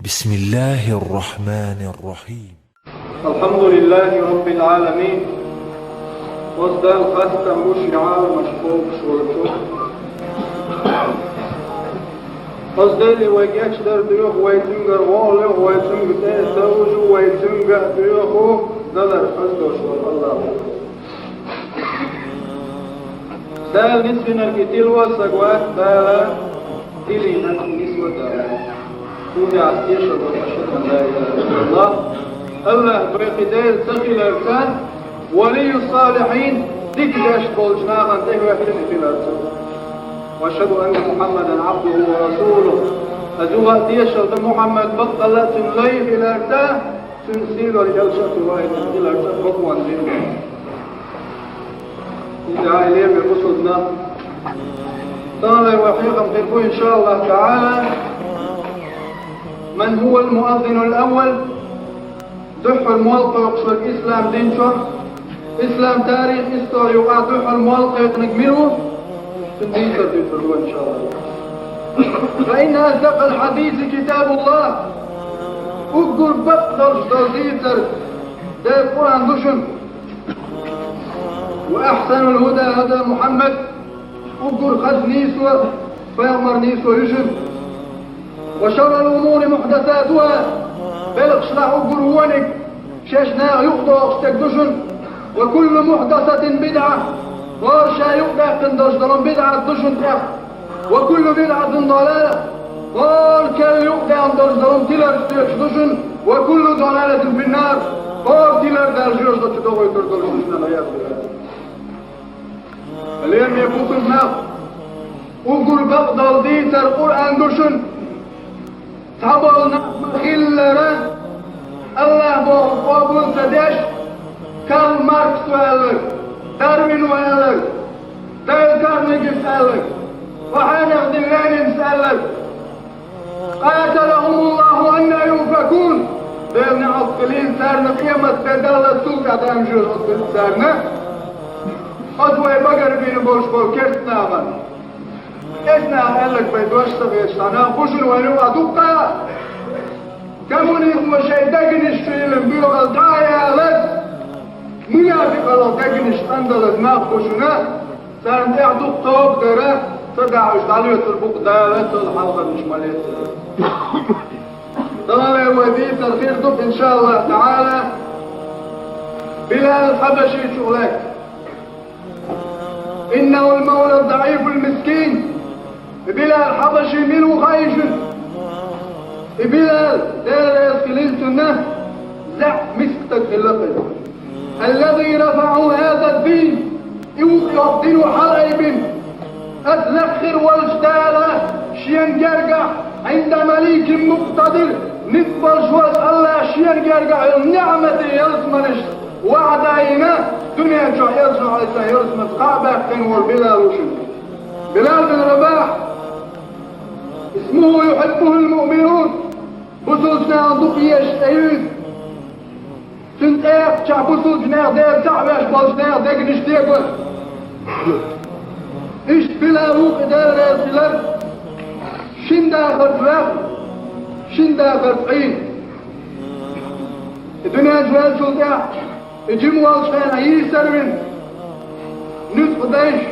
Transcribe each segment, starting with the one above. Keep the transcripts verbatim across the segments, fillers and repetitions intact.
بسم الله الرحمن الرحيم. الحمد لله رب العالمين. Оцу Далла хастам бу шен Ӏаламаш кхобуш волчу. Оцу Деле вай гечдар доьху, вай Цуьнгара гӀо а лоьху, вай Цуьнга тӀе а ца вужу, вай Цуьнга а доьху далар хаза долуш волу АллахӀ ву. Дала нисвинарг и тилла стаг вац, Дала тилийнарг нисво Дала. Цундела тешар ду, ашхаду ан ла илаха иллаллахӀ, АллахӀ вай кхин Дела ца хиларца, валиййу салихьин, дика деш болчу нахана тӀехӀоьттина хиларца. Ва ашхаду анна Мухьаммадан Ӏабдуху ва расулуху. Ас юха а тешар ду, Мухьаммад баккъалла а цуьнан лай хиларца, цуьнан сийлахь элча а хиларца, бакъонан дин. Иза хьале ма бусулба нах. Тахана вай хьехам хир бу, иншааллахӀ таӀала, ман хӀувал муаззинул аввал, дуьххьара молла кхойкхуш верг ислам дин чохь, ислам тарих, истори юкъахь дуьххьара молла кхайкхинарг мила ву? Цуьнан дийцар дуьйцур ду вай, иншааллахӀ. Фа инна асдакъал хьадиси китабуллахӀ, уггар бакъдолуш долу дийцар Делан Къуръан ду шуна. Ва ахьсанул хӀуда хӀуда Мухьаммад, уггар хаза нийсо пайхамаран нийсо ю шуна. Ва шаррул умури мухьдасатуха, белхашлахь уггар вониг шаьш наха юкъадохуш дерг ду шуна. Ва куллу мухьдасатин бидӀа, хӀора ша юкъадаьккхина долуш долу бидӀат ду шуна тӀехь. Ва куллу бидӀатин далала, хӀора керла юкъадаьккхина долуш долу тилар стоьцуш ду шуна. Ва куллу далалатин фин-нар, хӀора тилар Дала жоьжахати чу дохуьйтур долуш ду шуна, Ӏиязу биллахӀ. Лераме бусулба нах, уггар бакъдолу дийцар Къуръан ду шуна. Цхьаболу нах ма-хиллара, АллахӀ бохург къобал ца деш, Карл Маркс ву аьлларг, Дарвин ву аьлларг, Дейл Карнегис аьлларг, ва Хьайнех дин Ленинс аьлларг. КъаталахӀумуллахӀу анна юфакун! Делан неӀалт хилийла царна, къематде Далла цул тӀаьхьа даим жоьжахати хир ду царна. Оцу вай багара бина болуш болу керста нахана. Эсна аьлларг вай дош ца хеташ, цхьана хӀушана вайна юкъа дуккха а коммунизмо шайн дегнаш чу йиллина боьхалла дӀа а ялаза, мунафикъалла дегнаш цӀандалаза нах хӀушана, царна тӀехь дукха тоба дара, ца дахьуш дӀалоьцур бу-кх Дала, цул хьалхарнаш ма лецара. Дала вай дийцар хир ду-кх, иншааллахӀ таӀала, Билал Хьабаши чу лаьцна. Иннахул мавла даӀифул мискин. И Билал Хьабаши мила ву хаий шуна? И Билал, Дела реза хилийла цунна, заьӀап миска стаг хилла-кх иза. Аллази рафаӀа хӀаза ддин. И вукху йоккха дино хьалаайбина. Аса лакхара волчу Дала шена гергахь, Ӏинда маликин мукътадир, ницкъ болуш волчу АллахӀа шена гергахь йолу неӀмате ялсаманаш ваӀда йина, дуьнен чохь элчанах Ӏийса ялсаманица кхаъ баьккхина волу Билал ву шуна. Билал бин Рабахь, исмуху юхьиббухул муъминун, бусулба нахана дукха езаш цӀе ю иза. Цуьнан цӀе яьккхичахь, бусулба нехан Дела цхьаъ веш болчу нехан дегнаш дегора. Иштта Билал ву-кх и Дела реза хиларг, шина дахарца ваьхна, шина дахарца Ӏийна. И дуьнен чу ваьллачул тӀаьхьа, и жима волчу хенахь йийсар а вина, нуьцкъа дайша,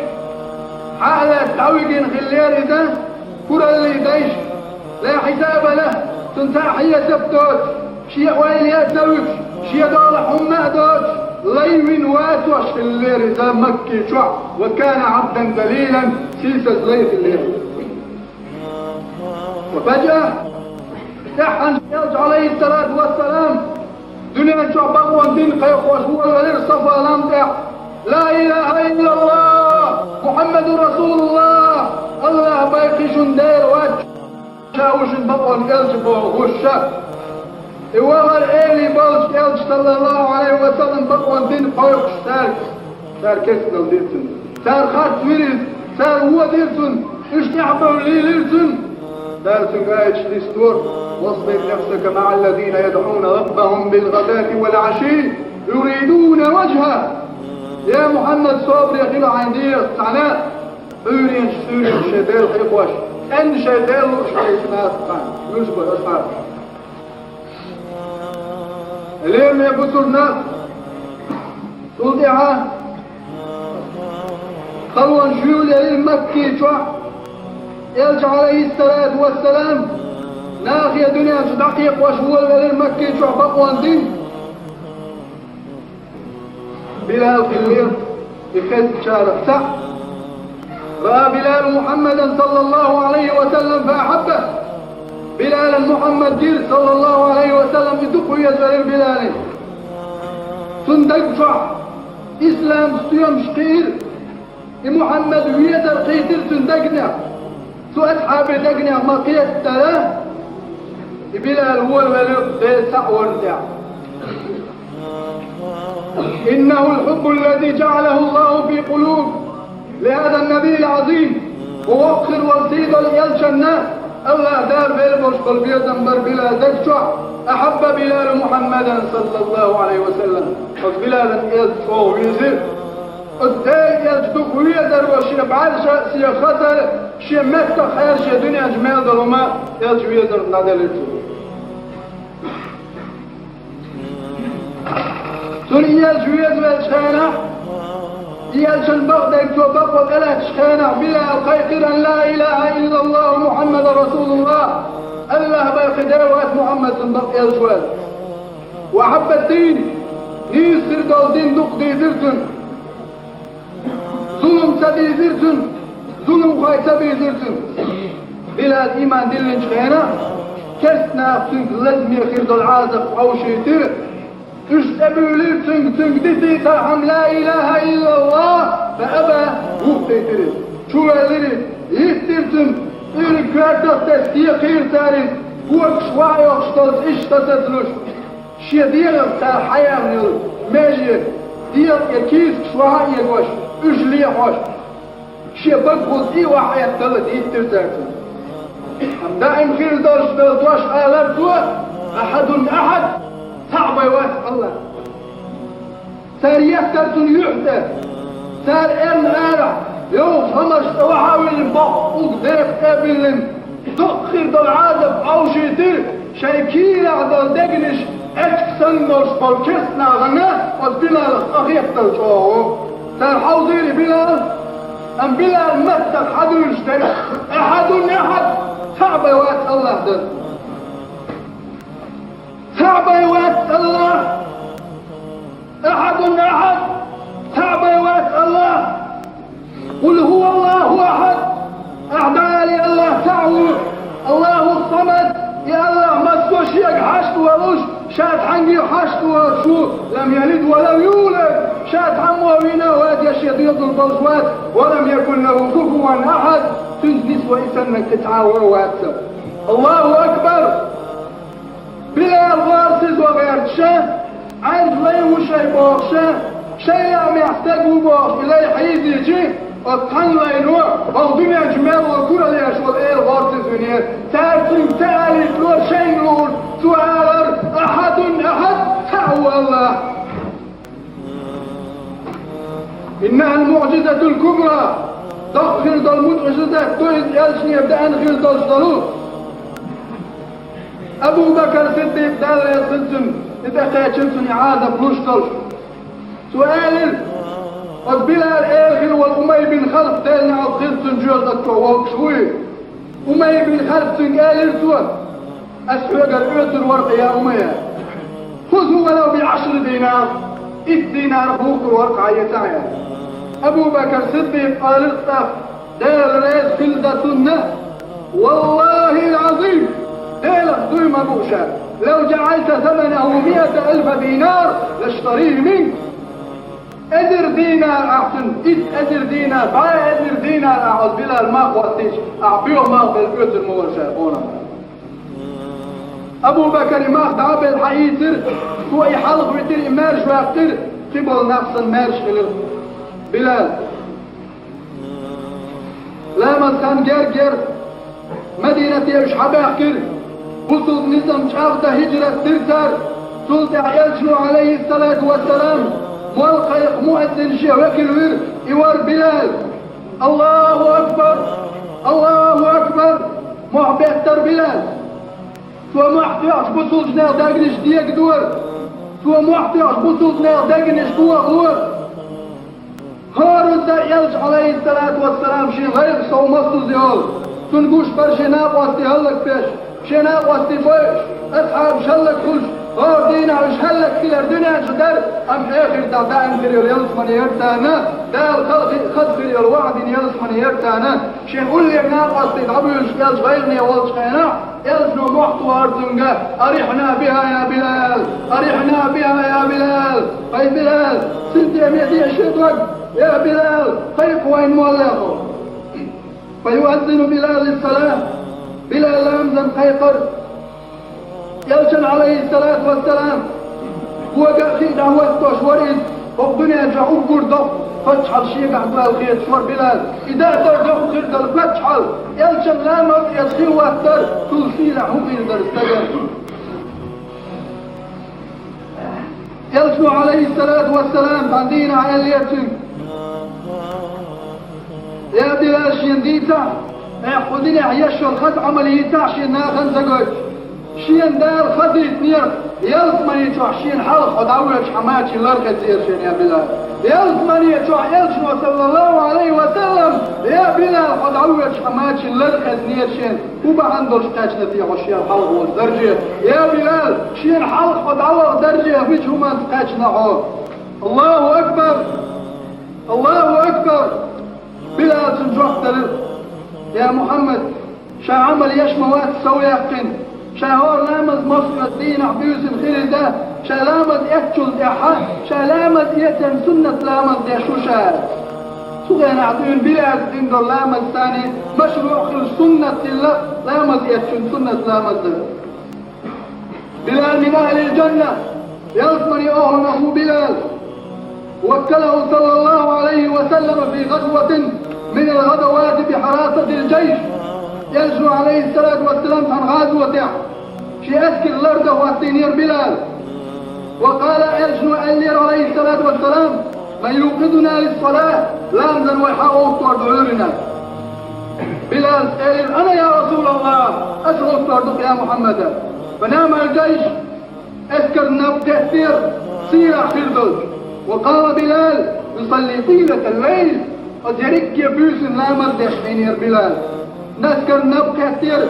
хьа а лаьцна дӀавигина хиллера иза, кураллий дайша, ла хьисаба лахӀ, цунна цхьа а хьесап доцуш, шен ойла а ца вуьтуш, шен долахь хӀумма а доцуш, лай вина вацош хиллера иза Макки чохь, ва кана Ӏабдан залилан, сийсаза лай хиллера. Ва фажаа, тӀаьххьана элча, Ӏалайхиссалату вассалам, дуьнен чохь бакъонан дин кхайкхош волавелира Сафа лам тӀехь: «Ла илаха иллаллах! Мухьаммадун расулуллах! АллахӀ бен кхин шуна Дела вац! Ша ву шуна бакъонан элча», — бохуш хӀусса. И вахара элий болчу элча, саллаллаху Ӏалайхи ва саллам, бакъонан дин кхойкхуш цаьрга. Цара керстаналла дира цунна. Цара харцвира иза, цара вон дира цунна, уьш тӀаьхьабевлла лелира цунна. Дала цуьнга аяташ нисдора: «Васбир нафсака маӀа ллазина ядӀуна раббахум билгӀадати вал Ӏашийи юридуна важхӀа». Я Мухьаммад, собаре хила хьайн дегӀаца цхьаьна, Ӏуьйренаш, суьйренаш шайн Дела хьехош, цӀена шайн Дела лууш хьайца нахана, уьш бара асхьабаш. Лераме бусурнах, цул тӀаьхьа халонаш юьйлаелира Макки чохь, Элча, алейхиссалату вассалам, нахе дуьнен чу дӀакхайкхош волавелира Макки чохь бакъонца дин. Билал хилира и хезначарах цхьаъ. رأى بلال محمدا صلى الله عليه وسلم فأحبه. Билалан Мухьаммад гира, саллаллаху Ӏалайхи ва саллам, и дукха везавелира Билалан. Цуьнан даг чохь ислам стоьмаш кхиира, и Мухьаммад везар кхийтира цуьнан дегнех. Цу асхьабийн дегнех ма-кхеттара, и Билал волавелира Делан цхьаъ варна тӀехь. إنه الحب الذي جعله الله في قلوب لهذا النبي العظيم. Воккхар вара сий долу элчанна АллахӀ Дала велла болуш болу безам бара Билал даг чохь, أحب بلال محمدا صلى الله عليه وسلم. Оцу Билалан Элча чӀогӀа везира. Оцу Делан Элча дукха везаро шен бӀаьрша а, шен хаза а, шен меттах хьера шен дуьнен чу мел долу хӀума Элча везарх дӀаделира цо. Цунна и Элча везавеллачу хенахь, и Элчан бакъдерг цо бакъо тӀелаьцначу хенахь, Билал кхайкхира: لا إله إلا الله محمد رسول الله. АллахӀ бен кхин Дела вац, Мухьаммад цунна бакъ Элча вац. وأحب الدين, нийса хир долу дин дукха дийзира цунна. Зулам ца дийзира цунна, зуламхой ца бийзира цунна. Билал ийман диллинчу хенахь, керста наха цуьнга лазаме хир долу Ӏазап хьовшийтира. Уьш цӀа буьйлира цуьнга, цуьнга дитийтахьама: لا إله إلا الله, فأبى, вухтийтира иза. Чувоьллира иза, йиттира цуьнан, цӀуьриг коьртах тесна декхийра цара иза, когаш ваха йохуш долчу иштта сацалуш. Шен дегӀах цара хьаяьхна йолу меже, дегӀан кийсакаш ваха а эгош, уьш лехьош, шен багахула цӀий охьаэцна далла диттира цаьрца. Амма даим хир долуш долу дош алара цо: أحد أحد, цхьаъ бен вац АллахӀ. Цара еттара цунна юьхь тӀе. Цара эрна арахь, йовхачу хӀуманаш тӀе вахьа а виллина, боккха уггар деха тӀе а биллина, дукха хир долу Ӏазап хьовшийтира, шайн кийрахь долу дегнаш эчиг санна долуш болу керста нахана оцу Билалах къахетар чӀогӀа. Цара хьовзийра Билал, амма Билал маттах хьадуьйлуш дара: أحد أحد, цхьаъ бен вац АллахӀ дара. Цхьаъ бен вац АллахӀ! أحد أحد, цхьаъ бен вац АллахӀ! قل هو الله أحد, ахь далале АллахӀ цхьаъ ву, الله الصمد, и АллахӀ массо а шега хьашт а волуш, ша цхьаьнгге хьашт а воцуш ву, لم يلد ولم يولد, ша цхьаммо а вийна а вац, я шен доьзал болуш вац, ولم يكن له كفوا أحد, цуьнца нисван и санна кхин цхьа а ван а вац. Аллаху акбар! Билал гӀорасиз ван гӀерташ, Ӏаьржа лай ву шайн бохуш, шайн яа мехь стаг ву бохуш, и лай хьийзийча, оцу цхьана лайно, оха дуьнен чу мел волу гуралла еш волу эла гӀорасиз винера. Цара цуьнга ца алийтало шайна луург, цо алара: أحد أحد, цхьаъ ву АллахӀ. إنها المعجزة الكبرى, доккха хир долу муӀжизат ду иза, элчане деана хир долуш долу. Абу Бакр Сиддикъ, Дала реза хила цунна, и тӀекхечира цунна и Ӏазап луш долуш. Цо элира: оцу Билал эла хир волу Умай бин Халф, Делан неӀалт хила цунна, жоьжахати чохь воккхуш вуй. Умай бин Халф, цуьнга элира цо: ас хьоьгара оьцур вара-кх, я Умай. خذه ولو بعشر دينار, итт динарах вухкур вара-кх хьан, эца хьан. Абу Бакр Сиддикъа элира тӀаккха, Дела реза хилла цунна: والله العظيم, Делах дуй ма бу ша, لو جعلت ثمنه مائة ألف دينار لاشتريه منك. Эзар динар ахь цуьнан, итт эзар динар, бӀе эзар динар ахь оцу Билал мах хӀоттийча, ахь боьха мах белла оьцур ма вара ша, къонах. Абу Бакр и мах дӀа а белла хьаийцира, цо и хьалха витира, и маьрша ваьккхира, кхин болу нах санна маьрша хилира Билал. Ламаз хан герга яра, Мадинате уьш хьабаьхкира, бусулба низам чӀагӀдан хӀижрат дира цара, цул тӀаьхьа Элчано, Ӏалайхиссалату вассалам, молла кхайкха муэззин шен векал вира, и вара Билал. Аллаху акбар! Аллаху акбар! Мохь беттара Билал. Цо мохь тоьхча, бусулбанех дагнаш дегадора. Цо мохь тоьхча, бусулба нехан дегнаш дохало. ХӀара ду Элча, Ӏалайхиссалату вассалам, шен гӀайгӀа сов массаза йолу. Цунна гуш бара шен накъостий хӀаллакбеш, шен накъостий бойуш, асхьабаш хӀаллакбуьйлуш, хӀора дийнахь уьш хӀаллакхилар дуьнен чу дара, амма эхартахь даим хир йолу ялсамани яра царна, Дала хаза хир йолу ваӀда дина ялсамани яра царна, шен уллера накъостий дӀабуьйлуш Элча гӀайгӀане волчу хенахь, Элчано мохь тохара цуьнга: «أرحنا بها يا بلال، أرحنا بها يا بلال». «ХӀай Билал, синтеме де шен дог, я Билал, кхайкха вайна молла», — аьлла. فيؤذن بلال للصلاة. Билал ламазан кхайкхара. Элчанна, Ӏалайхиссалату вассалам, кога а хи а дӀахӀоттош вара иза, хӀокху дуьнен чохь уггар доккха паччахьалла шегахь ду аьлла хеташ вара Билал. И дакъа дара доккха хир долу паччахьалла, Элчанна ламаз эца хи хӀоттор, цул сийлахь хӀун хир дара стагана. Элчано, Ӏалайхиссалату вассалам, цхьана дийнахь аьллера цуьнга: «Я Билал, шена дийцахь, ахь кху динехь еш йолу хаза Ӏамал йийцахь шена нахана ца гойтуш. Шена Дала хазийтинера, ялсамани чохь шена хьалха хьо дӀавоьдуш хьан мачийн лар хезнера шена, я Билал. Ялсамани чохь Элчано, саллаллаху Ӏалайхи ва саллам, я Билал, хьо дӀавоьдуш хьан мачийн лар хезнера шена. ХӀун бахьана долуш кхаьчна те хьо шена хьалха волчу дарже? Я Билал, шена хьалха хьо дӀаваха дарже мича хӀуманца кхаьчна хьо?» Аллаху акбар! Аллаху акбар! Билала цунна жоп делира: «Я Мухьаммад, ша Ӏамал еш ма вац сов яьккхина. Ша хӀора ламаз массо а дийнахь буьйсина хилийта, ша ламаз эцначул тӀаьхьа, ша ламаз эцарна суннат ламаз деш ву ша». Цу хенахь дуьйна Билала дина долу ламаз санна машруъ хилла, суннат хилла ламаз эцначун суннат ламаз дан. «بلال من أهل الجنة». Ялсаманин охӀланах ву Билал. «وكله صلى الله عليه وسلم في غزوة من الغزوات بحراسة الجيش». Элчано, Ӏалайхиссалату вассалам, цхьана гӀазотехь шен эскар лардан хӀоттийнера Билал. «وقال», Элчано аьллера, Ӏалайхиссалату вассалам: «من يوقظنا للصلاة؟» Ламазан вай хьан гӀовттор ду Ӏуьйранна? Билала элира: «أنا يا رسول الله», аса гӀовттор ду-кх, я Мухьаммад. «فنام الجيش», эскар наб кхеттера, сийлахь хир долчу. «وقام بلال يصلي طيلة الليل», оцу ерриге буьйсина ламаз деш Ӏийнера Билал. Эскар наб кхеттера,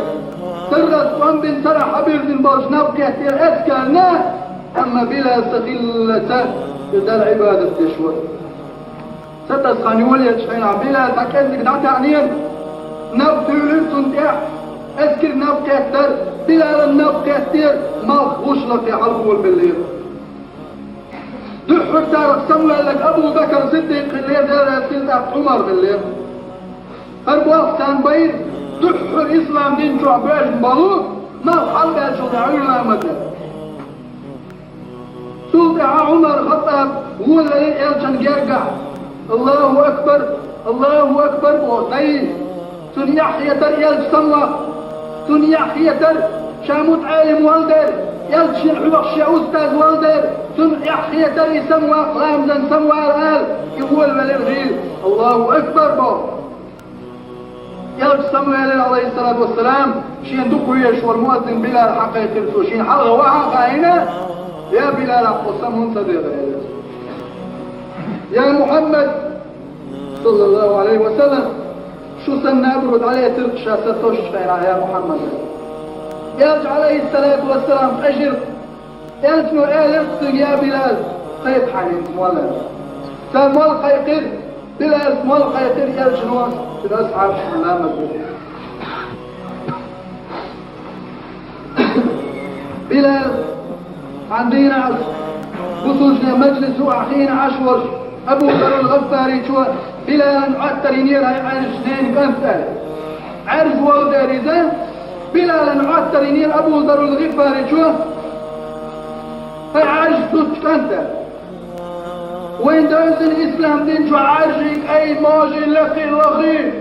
сарралц тӀом бина, сарахь хьабирзина болчу наб кхеттера эскарна, амма Билал са хиллалца, иза Далла Ӏибадат деш вара. Сатасхана йолаеллачу хенахь Билал цхьа кӀеззиг дӀатаьӀнера, наб туьйлира цунна тӀехь, эскаран наб кхеттера, Билалан наб кхеттера, малх гӀушлакхе хьалхолабеллера. Дуьххьара царах самаваьлларг Абу Бакр Сиддикъ хиллера, Делан Элчанан тӀаккха Ӏумар хиллера. ХӀара болх царна байра, дуьххьара ислам дин чохь боьжна болу, малх хьалабаьллачул тӀаьхьа Ӏуьйра ламаз дан. Цул тӀаьхьа Ӏумар Хаттаб волавелира Элчанан гергахь. «Аллаху акбар! Аллаху акбар!» — боху, дайина. Цунна эхь хетара Элча самаваккха. Цунна эхь хетара, ша мутаӀелим вала дера, Элча шена хьоьхуш шен устаз вала дера. Цунна эхь хетара и самаваккха, ламазан самавала ала, и волавелира гӀийла. «Аллаху акбар!» — боху. Элча самавелира, Ӏалайхиссалату вассалам, шена дукха везаш волу муаззин Билал хьакхайкхира цо, шена хьалха вахьа а хаийна: «Я Билал, ахь кху сама хӀунда ца дехира?» — элира. «Я Мухьаммад, саллаллаху Ӏалайхи ва саллам, шу санна набаро дӀалецира ша са тосучу хенахь, я Мухьаммад». Элча, Ӏалайхиссалату вассалам, къежира. Элчано элира цуьнга: «Я Билал, кхайкха хьайна хӀинца молла». Цара молла кхайкхира, Билала молла кхайкхира, Элчано, цуьнан асхьабашна ламаз дира. Билал, цхьана дийнахь бусулбанийн мажлисо а хиъна Ӏаш волуш, Абу Заррул ГӀифаричо Билална Ӏоттар йинера: «ХӀай Ӏаьржачу ненан кӀант», — аьлла. Ӏаьржа волу дера иза, Билална Ӏоттар йинера Абу Заррул ГӀифаричо: «ХӀай Ӏаьржа зудчу кӀант», — аьлла. Вайн дойзина ислам дин чохь Ӏаьржий, кӀай, можий, лекхий, лохий,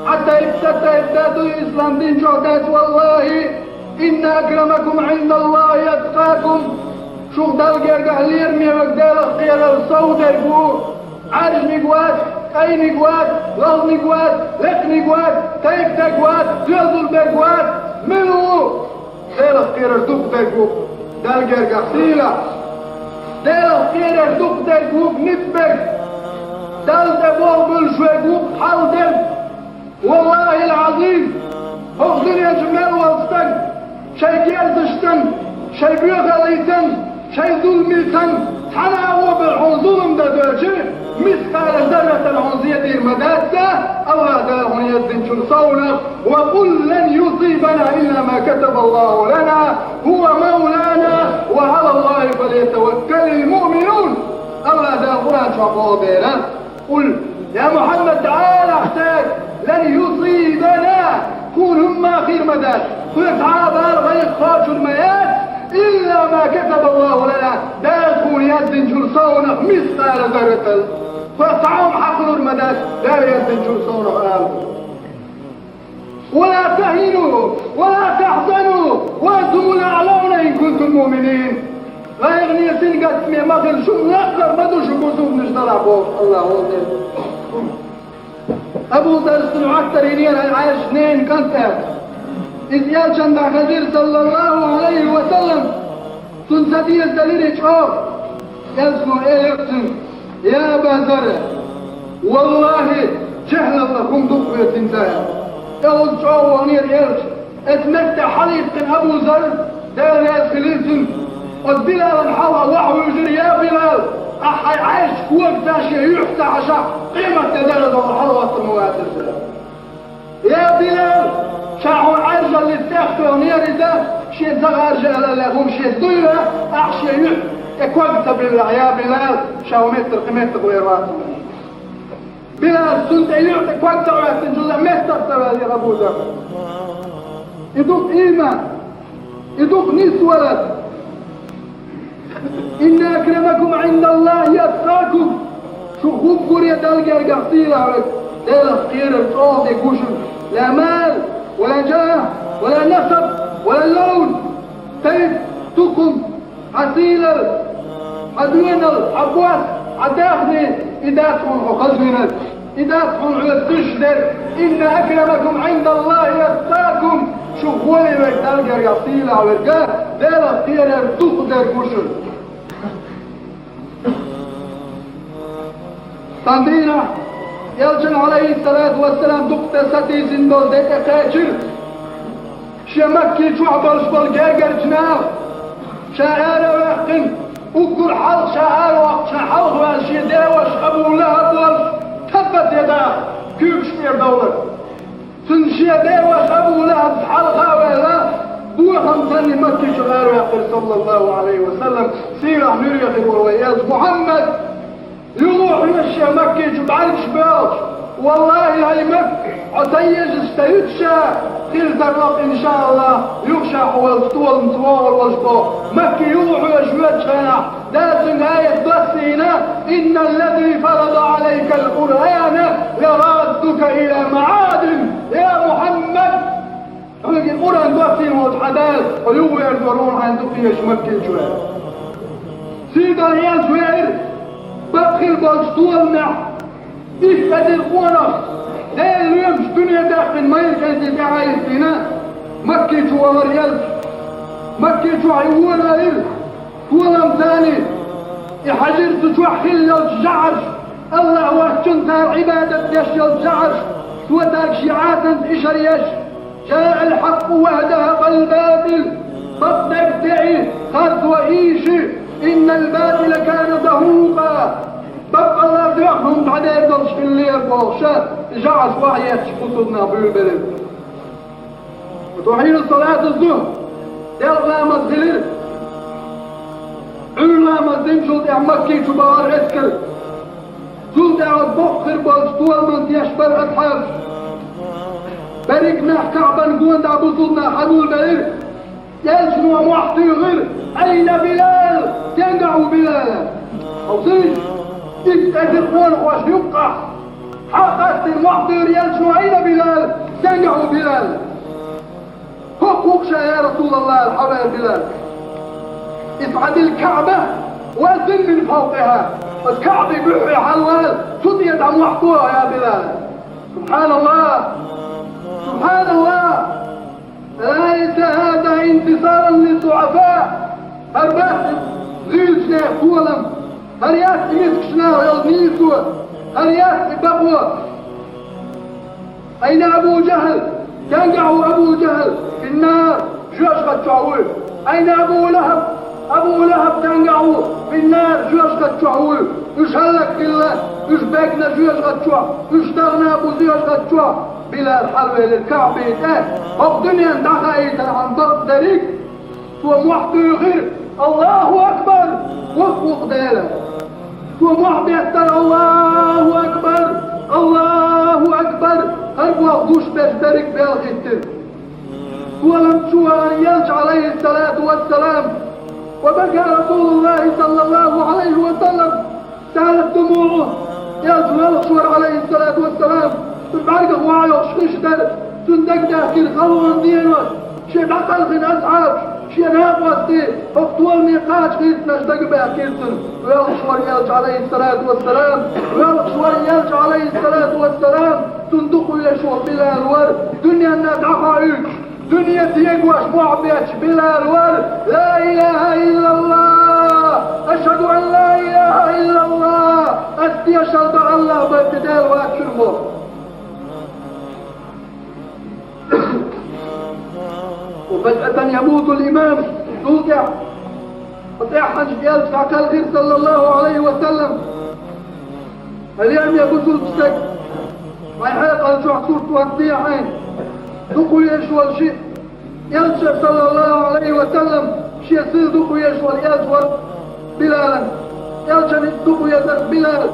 хьан тайпа, сан тайпа дан ду ислам дин чохь дац, валлахӀи, «إن أكرمكم عند الله أتقاكم». Шух Далла гергахь лераме верг Делах кхерар сов дерг ву, Ӏаьржниг вац, кӀайниг вац, лохниг вац, лекхниг вац, тайпа дерг вац, доьзал дерг вац, мила ву? Делах кхерар дукха дерг ву, Далла гергахь сийлахь. Делах кхерар дукха дерг ву-кх ницкъ берг. Далла тӀе болх болуш верг ву-кх хьал дерг. Валлахьил-Ӏазим, хӀокху дуьнен чу мел волу стаг, шайн герзашца, шайн боьхаллица, шайн зуламица цхьана а вон бер хьуна зулам дан доьлча, мискъала зарратал хьуна зен дийр ма дац, Аллахь Дала хьуна яздинчул совнах: «Ва къул лан юсибана илла ма катабаллаху лана, хӀува мавлана, ва Ӏалаллахи фальятаваккалил муъминун». Аллахь Дала Къуръан чохь боху дела: «Къул, я Мухьаммад, дӀа алахь цаьрга: лан юсибана, тхуна хӀумма хир ма дац, тхоьга цхьа а бала, гӀайгӀа кхочур ма яц, илла ма катабаллаху лана, Дала тхуна яздинчул совнах мискъала зарратал. Тхоьга цхьа а хӀума хьакхалур ма дац, Дала яздинчул совнах», ала. «Ва ла тахину, ва ла тахзану, ва антумул аълавна ин кунтум муъминин». ГӀайгӀане, сингаттаме ма хила, шу лакхара ма ду шу бусулбанаш делахь, боху Аллахьа волу Дела. Абу Зарра цунна Ӏоттар йинера, Ӏайшас ненан кӀант аьлла. Иза элчанна дӀахезира, саллаллаху Ӏалайхи ва саллам. Цунна ца деза делира и чӀогӀа. Элчано элира цуьнга: «Я Аба Зарр, валлахьи, жехӀалаллах хӀума ду-кх хьоьца хӀинца», — аьлла. ТӀе оцу чӀогӀа ваханера элча. Оцу меттехь хьалаиккхина Абу Зарр, Дела реза хуьлийла цунна, оцу Билална хьалха вахьа вуьйжира: «Я Билал, ахь хьайн Ӏаьржачу когца шен юьхь ца хьажахь, къематде дара долу хьалагӀоттар ма вацара ша». «Я Билал, ша хьуна Ӏаьржаллица тӀехтоьхнера иза, шен ца гӀаржа аьлла хӀума шеца дуйла, ахь шен юьхь тӀе ког ца биллахь, я Билал, ша хӀун меттара кхин меттах вер вац». Билал цунна тӀе юьхь тӀе ког ца Ӏоьттинчул а меттах ца ваьлла Абу Зарр. И ду-кх ийман, и ду-кх нисвалар. «Инна акрамакум Ӏиндаллахи аткъакум». Шух уггаре Далла гергахь сийлахь верг, Делах кхерар чӀогӀа дерг ву шуна. Ла мал, ва ла жах, ва ла насаб, ва ла лаун. Тайп, тукхум, хьан сийлалла, хьан доьналла, хьан бос, хьан даьхни, и дац хьуна хьо хазвинарг. И дац хьуна хьоьца гуш дерг. «Инна акрамакум Ӏиндаллахи аткъакум». Шух гӀоле верг, Далла гергахь сийлахь верг, Делах кхерар дукха дерг ву шуна. Цхьана дийнахь элчана, Ӏалайхиссалату вассалам, дукха тӀе сатийсина долу де тӀекхечира. Шен Макки чохь болуш болу гергарчу наха, ша ара а ваьккхина, уггар хьалха ша ара воккхучу хьалха ваьлла шен деваша Абу ЛахӀаб волуш, таббат ядах, куьйгаш тӀера довлар. Цуьнан шен деваша Абу ЛахӀаб хьалха а ваьлла, бохам санна Макки чу ара ваьккхира, саллаллаху Ӏалайхи ва саллам, сийлахь нуьре хир волу вай элча Мухьаммад. Юха хьоьжуш шен Макки чу бӀаьргаш боьлхуш: «Валлахьи, хӀай Макка, хьо ца езаш ца юьтуш а хир тарло-кх, иншааллахӀ, юха ша хьо волчу толамца вогӀур волуш», — боху. Макки юха хьоьжуш воьдучу хенахь, Дала цуьнга аят доссийна: «Инналлази фарада Ӏалайкал Къуръана лараддука ила маӀадин». Я Мухьаммад! Хьоьга и Къуръан доссийна волчу хьан Дала хьо юхаверзор ву хьайна дукха езаш Макки чу. Сийдолу элча веара, бакъ хила болчу толамехь, иштта эзар къонах, Делан лоьмаш дуьне даьккхина майра кӀентий тӀаьхьа йиттийна, Макки чу вахара элча. Макки чохь и вон а ира, толамца и хьаьжира цу чохь хилла йолчу жӀараш, АллахӀ воцчунна цара Ӏибадат деш йолчу жӀараш, цо цаьрга шен Ӏасанца ишар еш: «Жаал хьакъу ва захьакъал батил». Бакъдерг деи, харцо ийши, «иннал батила кана захьукъа». Баккъалла доьхна хӀума дӀадер долуш хилла бохуш, жӀараш охьаетташ бусулба нах буьйлабелира. Ва тухьийна салату зухьр, делкъа ламаз хилира. Ӏуьйра ламаз динчул тӀаьхьа Макки чу бахара эскар. Цул тӀаьхьа боккха хир болчу толаман деш бара асхьабаш. Берриг нах Каъбан гонаха бусулба нах хьадулбелира. Элчано мохь туьйхира: «Айна Билал? Стенгахь ву Билал?» Хьовсийша, итт эзар къонахош юккъахь, хьакъ къастийна мохь туьйхира элчано: «Айна Билал? Стенгахь ву Билал?» «ХӀокху ву-кх ша, я РасулаллахӀ», — аьлла, хьаваьлла Билал. «Исъадил Каъба ва азин мин фавкъихӀа». Оцу Каъбин буьххье хьалавала, цу тӀера дӀа мохь тухахь, я Билал. СубхьаналлахӀ! СубхьаналлахӀ! «Алайса хӀаза интисаран лиззуӀафа?» ХӀара бац Зуьйцу нехан толам, хӀара яц и мискачу наха йолу нийсо, хӀара яц и бакъо. أين أبو جهل؟ Стенга ву Абу ЖахӀл? في النار, жоьжахати чохь вуй. أين أبو لهب؟ Абу ЛахӀаб стенга ву? في النار, жоьжахати чохь вуй. Уьш хӀаллакьхилла, уьш бегна жоьжахати чохь, уьш дахана бу жоьжахати чохь. Билал хьалавелира КаӀбин тӀе, хӀокху дуьненна дӀахаийтархьама бакъдерг. Цо мохь буьйхира: «Аллаху акбар! Воккха ву-кх Дела!» Цо мохь беттара: «Аллаху акбар! Аллаху акбар!» ХӀара боху гуш берш берриг а белхийтира. Толам чу вахара Элча, عليه الصلاة والسلام. وبكى رسول الله صلى الله عليه وسلم. سالت دموعه. Элча воьлхуш вара, عليه الصلاة والسلام. Цуьнан бӀаьргах ваха йолуш хиш дара. Цуьнан дагадехкира халонан денош, шен дӀакхелхина асхьабаш, шен накъостий, хӀокху толаме кхача хийцинарш дагабаьхкира цунна. Воьлхуш вара Элча, عليه الصلاة والسلام. Воьлхуш вара Элча, عليه الصلاة والسلام. Цунна дукха везаш волу Билал вара, дуьненна дӀахоуьйтуш, дуьне дегош мохь бетташ Билал вара: «لا إله إلا الله! أشهد أن لا إله إلا الله! Ас тешалла до АллахӀ бен Дела воцчунна», – боху. وفجأة يموت الإمام. Цул тӀаьхьа, тӀаьххьана Элча дӀакхелхира, صلى الله عليه وسلم. Хьалеме бусулба стаг, хьайн хьекъал чохь сурт вац дехьа хьайна. Дукха везаш волу шиъ, Элча, صلى الله عليه وسلم, шен сиха дукха везаш волу Элча вара Билалан. Элчан дукха везара Билал,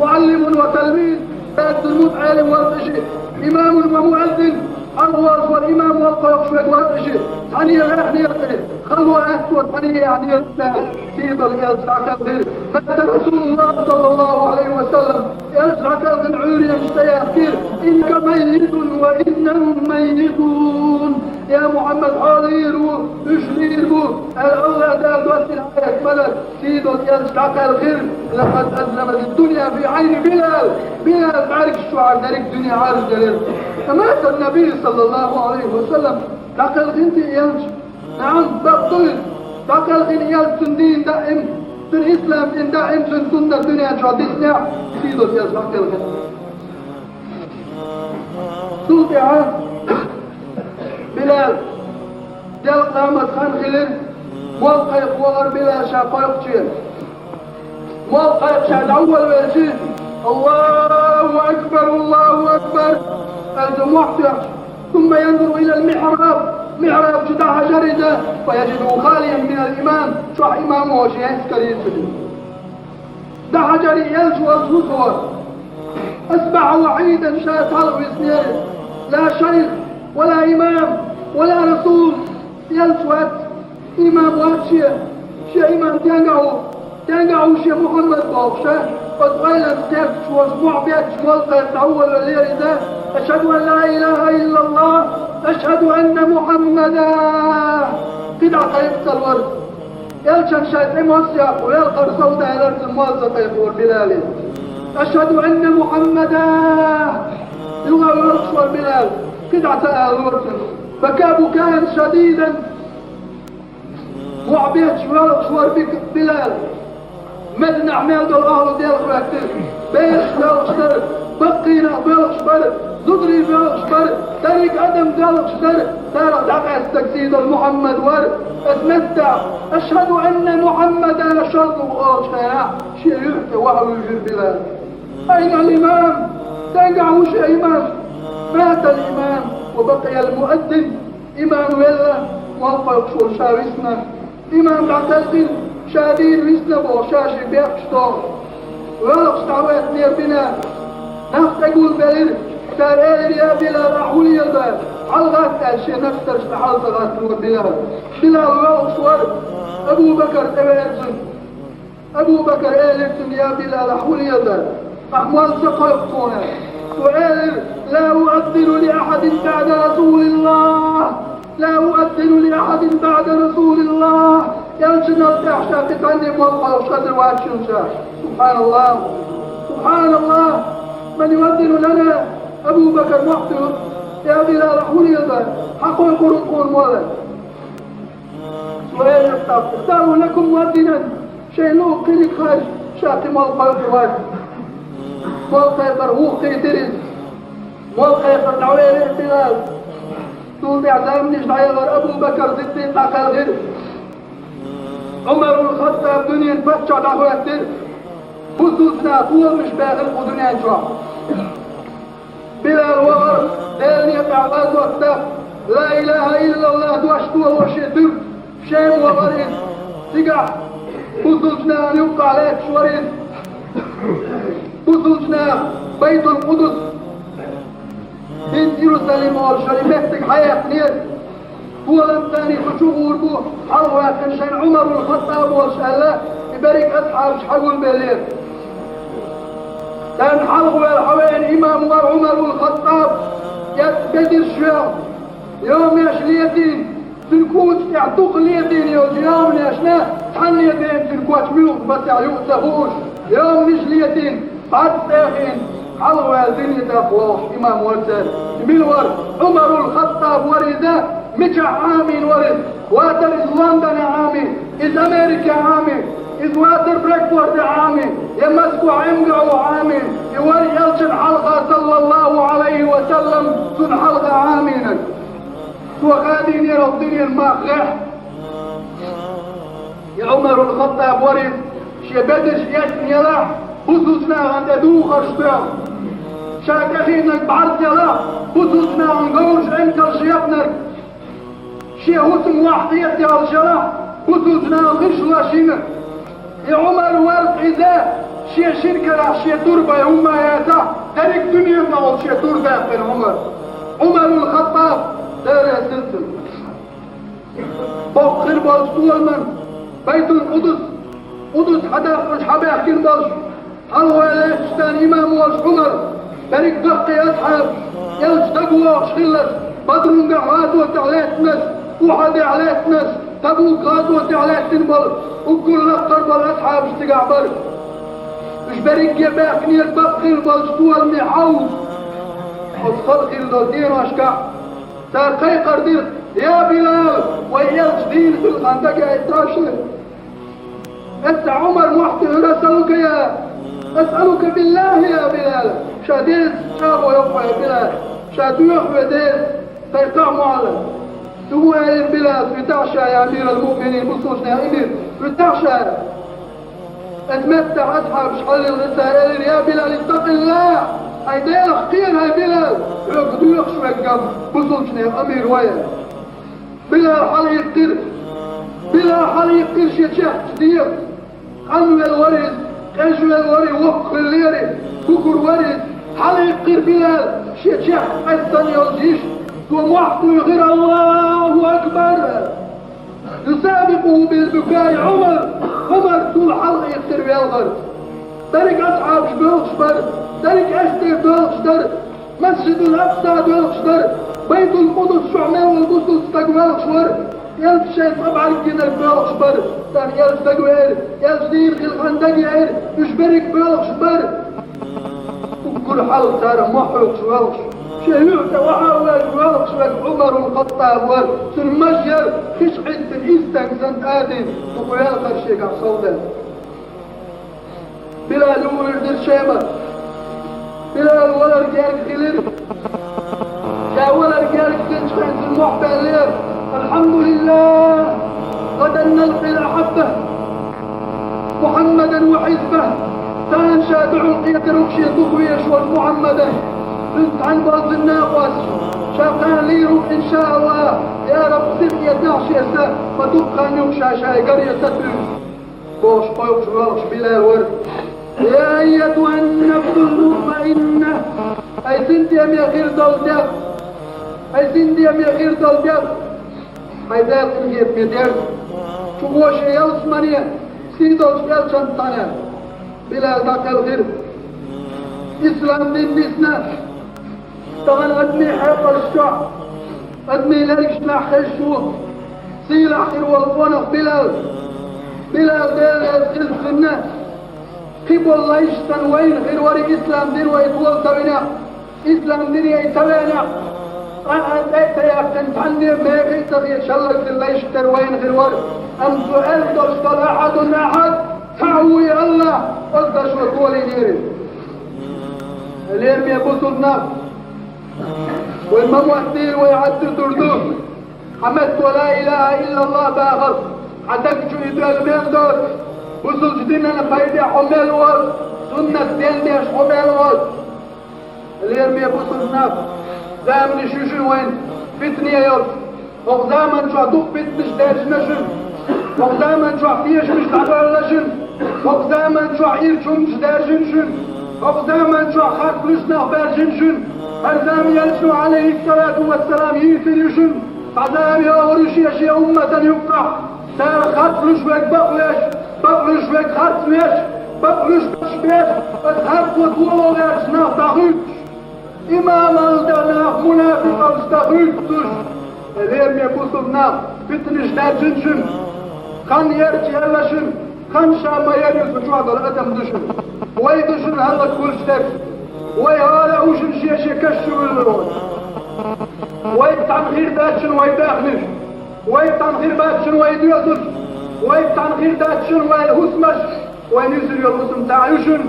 معلم وتلميذ, баьззина мутаӀелим вара иза, إمام ومؤذن, хьалхаволуш вара имам, молла кхойкхуш верг вара иза, цхьаьна яхьнера тӀе, хало аьтто цхьаьна яхьнера тӀе. Сийдолу Элча дӀакхелхира. مات رسول الله صلى الله عليه وسلم. Элча дӀакхелхина Ӏуьйренаш тӀеяхкира: «إنك ميت وإنهم ميتون». Я Мухьаммад, хьо лийр ву, уьш лийр бу, аьлла, АллахӀ Дала доссийна аят ма дара. Сийдолу Элча дӀакхелхира. لقد أظلمت الدنيا في عين بلال. Билал бӀаьргаш чохь дерриг дуьне Ӏаржделира. مات النبي صلى الله عليه وسلم. ДӀакхелхина те Элча? НаӀам, бакъ ду иза. ДӀакхелхина Элча, цуьнан дин даим, цуьнан ислам дин даим, цуьнан суннат дуьнен чохь диснехь, сийдолу Элча дӀакхелхина. Цул тӀаьхьа Билал, делкъа ламаз хан хилира, молла кхайкха вахара Билал ша кхойкхучу. Молла кхайкха ша дӀаволавелча: «الله أكبر، الله أكبر», аьлла, мохь тоьхча, ثم ينظر إلى المحراب, михьраб чу дӀахьажара иза, فيجده خاليا من الإمام, чохь имам волуш, эскаре ца дина. ДӀахьажара, Элча волчу хӀусамехь. أصبح وحيدا, ша цхьалха виснера, لا شيخ ولا إمام ولا رسول, Элча вац, имам вац шен, шен имам стенга ву, стенга ву шен Мухьаммад бохуш, оцу ойланца кхерчаш волуш, мохь бетташ, молла кхайкха дӀаволавеллера иза: «أشهد أن لا إله إلا الله، أشهد أن محمدا». Кхин дӀа кхайкха ца лора. Элчан шайн цӀе мосса яккха, велхар сов далара цуьнан, молла ца кхайкхора Билале. «أشهد أن محمدا». Юха воьлхуш вара Билал, кхин дӀа ца алора цуьнга. بكى بكاء شديدا. Мохь бетташ воьлхуш вара Бик-, Билал. Мединахь мел долу ахьлу делхахӀоьттира. Бераш боьлхуш дара, баккхийнах боьлхуш бара, зударий боьлхуш бара, дерриг адам доьлхуш дара. Царах дӀакъаьстаг сийдолу Мухьаммад вара. Аса меттахь: «أشهد أن محمدا رسول الله» олучу хенахь, шен юьхь тӀе ваха вуьйжира Билал. «أين الإمام؟ Стенгахь ву шен имам?» مات الإمام وبقي المؤذن. Имам велла, молла кхойкхуш волу ша висна. Имам дӀакхелхина, ша дийна висна боху, ша шиъ бехкаш доху. Воьлхуш дӀахӀоьттинера бина. Нах тӀе гулбелира. Цара элира: «Я Билал, ахь хӀун леладо?» «ХьалагӀатта», – аьлла, шен наксаршна хьала ца гӀаттора Билал. Билал воьлхуш вара. Абу Бакар тӀевеара цунна. Абу Бакар элира цуьнга: «Я Билал, ахь хӀун леладо? Ахь молла ца кхойкху тхуна?» Цо элира: «لا أؤذن لأحد بعد رسول الله. لا أؤذن لأحد بعد رسول الله». Элчанал тӀаьхьа ша кхин цхьанне молла кхойкхуш хаза вац шуна ша. Субханаллах! Субханаллах! من يؤذن لنا؟ Абу Бакар мохь туьйхира: «Я Билал, ахь хӀун леладо? Хьан кхойкхур ву тхуна молла?» Цо элира тӀаккха: «اختاروا لكم مؤذنا». Шайн луъу кхиниг хьажа, ша кхин мел кхайкхар вац. Мел кхайкхар вуххийтира иза. Мел кхайкхар дӀавелира Билал. Цул тӀаьхьа заманаш дӀаяхара Абу Бакр Сиддикъ дӀакхелхира. Ӏумарул Хаттаб дуьненан паччахь дӀахӀоьттира. Бусулба наха толамаш баьхира кху дуьнен чохь. Билал вахара Делан некъа тӀехь гӀазот даха, ла илаха иллаллах дош дохо шен туьрта, Шема вахара иза. Цигахь бусулба нахана юккъехь лаьтташ вара иза. Бусулба наха Байтул-Къудус, хӀинца Иерусалим олуш йолу меттиг хьаяьккхинера. Толам царна кху чу гӀур бу, хьалхаваьккхина шайна Ӏумарул Хаттаб волуш аьлла, и берриг асхьабаш хьагулбеллера. Царна хьалхаваьлла хьавеана имам вара Ӏумарул Хаттаб, эцна бедарш йоьхна, йоманаш летийна, цуьнан кучу тӀехь дукха летийна йолчу йоманашна цхьанне а деана цуьнан коч муьлха бацахь юкъа ца хууш, йоманаш летийна, бӀаьрг тӀехиъна, хьалхаваьлла дуьне тӀехь вогӀуш имам вара цаьрца. Мила вара? Ӏумарул Хаттаб вара иза, мичахь Ӏамийна вара иза? Вацара иза Лондонехь Ӏамийна, иза Америкехь Ӏамийна, иза вацара Франкфуртехь Ӏамийна, я Москвахь МГУ Ӏамийна, и вара элчан хьалха, саллаллаху Ӏалайхи ва саллам, цунна хьалха Ӏамийнарг. Цо хадийнера оцу дуьненан мах гӀехь. И Ӏумарул Хаттаб вара иза, шен бедарш эцна елахь, бусулба нахана тӀе духарш тоьхна. Ша тӀехиънарг бӀаьрг елахь, бусулба нахана говраш, эмкалш яьккхинарг. Шен хӀусам вахь тӀе а тевлла шелахь, бусулба нахана гӀишлош йина. И Ӏумар вара иза, шен шина карахь шен тур бай хӀумма яцахь, дерриг дуьненна волу шен тур даьккхина Ӏумар. Ӏумарул Хаттаб, Дела реза хила цунна. Боккха хир болчу толаман, Байтул-Къудус, Къудус хьадаккхалуш хьабаьхкина болуш, хьалхаваьлла лаьтташ царна имам волуш Ӏумар, берриг баккхий асхьабаш, элча дагавогӀуш хиллалц, Бадрунгахь гӀазотехь лаьттинарш, Ухьудехь лаьттинарш, Табук гӀазотехь лаьттина болу, уггар лаккхара болу асхьабаш цигахь бара. Уьш берриге баьхкинера баккхий болчу толаман хьовза. Оцу халкъ хилла долу деношкахь цара кхайкхар дира: «Я Билал, вай элча дийна хилла хан дагайта шуна». Эцца Ӏумар мохь туьхира: «Асалука я, асалука биллахи я Билал». Ша Делаца чӀагӀо йо хьо, я Билал. Ша доьху ве Делаца, тхайн кхаъ мохь лан. Цо элира Билал: «ВитахӀ ша, я амирал муъминин, бусулбанийн эмир, витахӀ ша». Эцца меттахь асхьабаш хьаллилла цара элира: «Я Билал, иттакъиллах! Хьайн Делах кхера, хьайн Билал! Хьоьга доьхуш верг бусулбанийн амир ву». Билал хьалаиккхира. Билал хьалаиккхира шен чехкаш дегӀ. Къанвелла вара иза, къежвелла вара и, воккха хиллера и, кукур вара иза. Хьалаиккхира Билал шен чехка къаьстина йолчу йиша. Цо мохь туьйхира: «Аллаху акбар!» Юсабикъуху билбукаи Ӏумар. Ӏумар цул хьалха иттира велхарца. Дерриг асхьабаш боьлхуш бара, дерриг эшдер доьлхуш дара, Масжидул Акса доьлхуш дара, Байтул Къудус чохь мел волу бусулба стаг воьлхуш вара, элча шайн цӀа бӀаьрг гинарг боьлхуш бара. Царна элча дагавеара, элча дийна хилла хан дагайира, уьш берриг боьлхуш бара. Уггар хьалха цара мохь хьоькхуш воьлхуш, шен юьхь тӀе охьа а ваьлла воьлхуш верг Ӏумарул Хаттаб вара, цуьнан маж яра хиш Ӏиттина иза стаг санна тӀадийна, дукха велхар шегахь совдаьлла. Билал юхавирзира Шема. Билал валар герга хилира. Ша валар герга хилча хенахь цуьнан мохь баьллера: «Алхьамдулиллах! ГӀадан налкъи ахьаббах, Мухьаммадан ва хьизбах». Царна ша дуьхьал кхетар ву шен дукха везаш волчу Мухьаммадах. Цуьнца цхьаьна болу цуьнан накъосташ. Ша кхана лийр ву, иншааллах, я Рабби, сиха этахь шен са, ма дукха хан ю ша шайн гаре сатуьйсуш. Бохуш кхойкхуш воьлхуш Билал вара. Я айятухӀан-нафсул мутмаинна! Хьайн синтеме хир долу дегӀ! Хьайн синтеме хир долу дегӀ! Хьайн Дала къинхетаме дерза! Чу гӀо шен ялсамане, сий долчу элчанца цхьаьна! Билал дӀакхелхира. Ислам дин дисна. Тахана адамийн хьекъалш чохь, адамийн лергашнахь хезаш ву сийлахь хир волу къонах Билал. Билал, Дела реза хила цунна, кхин болу лайш санна вайна хир вара ислам дин вай тола ца винехь, ислам дине ца веанехь, Къуръан тӀе а ца яьккхина, цхьанне а мехе а ца хеташ, хӀаллакьхилла лайш тера вайна хир вара. Амма цо аьлла долуш долу: «Ахьадун ахьад». Цхьаъ ву и АллахӀ, оцу дашо толийнера. Лераме бусулба нах, вай ма моттийла, вай Ӏадда тур ду. Хьан метто ла илахӀа иллаллахӀ бахар, хьан даг чу и доьлла мел доцу, бусулба динан пайдехь хьо мел воцу, суннат ден деш хьо мел воцу. Лераме бусулба нах, заманаш ю шуна вайн, фитне йолу. ХӀокху заман чохь дукха фитнаш даьржина шуна. ХӀокху заман чохь тешамаш дӀабевлла шуна. ХӀокху заман чохь ирча хӀуманаш даьржина шуна. ХӀокху заман чохь харц луьйш нах баьржина шуна. ХӀара зама Элчано, Ӏалайхиссалату вассалам, йийцина ю шуна. Цхьа зама йогӀур ю шен-шен умматана юккъахь. Цара харц луьйш верг бакъ веш, бакъ луьйш верг харц веш, бакъ луьйш беш, аса харцо толо гӀерташ нах дӀахуьттуш. Имамалла дан нах мунафикъаллаш дӀахуьттуш. Лераме бусулба нах, фитнаш даьржина шуна. Хан ерча елла шуна. Хан ша ма яра, юха чохь долу адам ду шуна. Вай ду шуна хӀаллакьхуьлуш дерг. Вай хӀара а хӀушана шен-шен каш чу вуьллур ву. Вай цхьаьна хир дац шуна вай даьхнаш. Вай цхьаьна хир бац шуна вай доьзалш. Вай цхьаьна хир дац шуна вай хӀусамаш. Вай нисир йолу хӀусам цхьаъ ю шуна.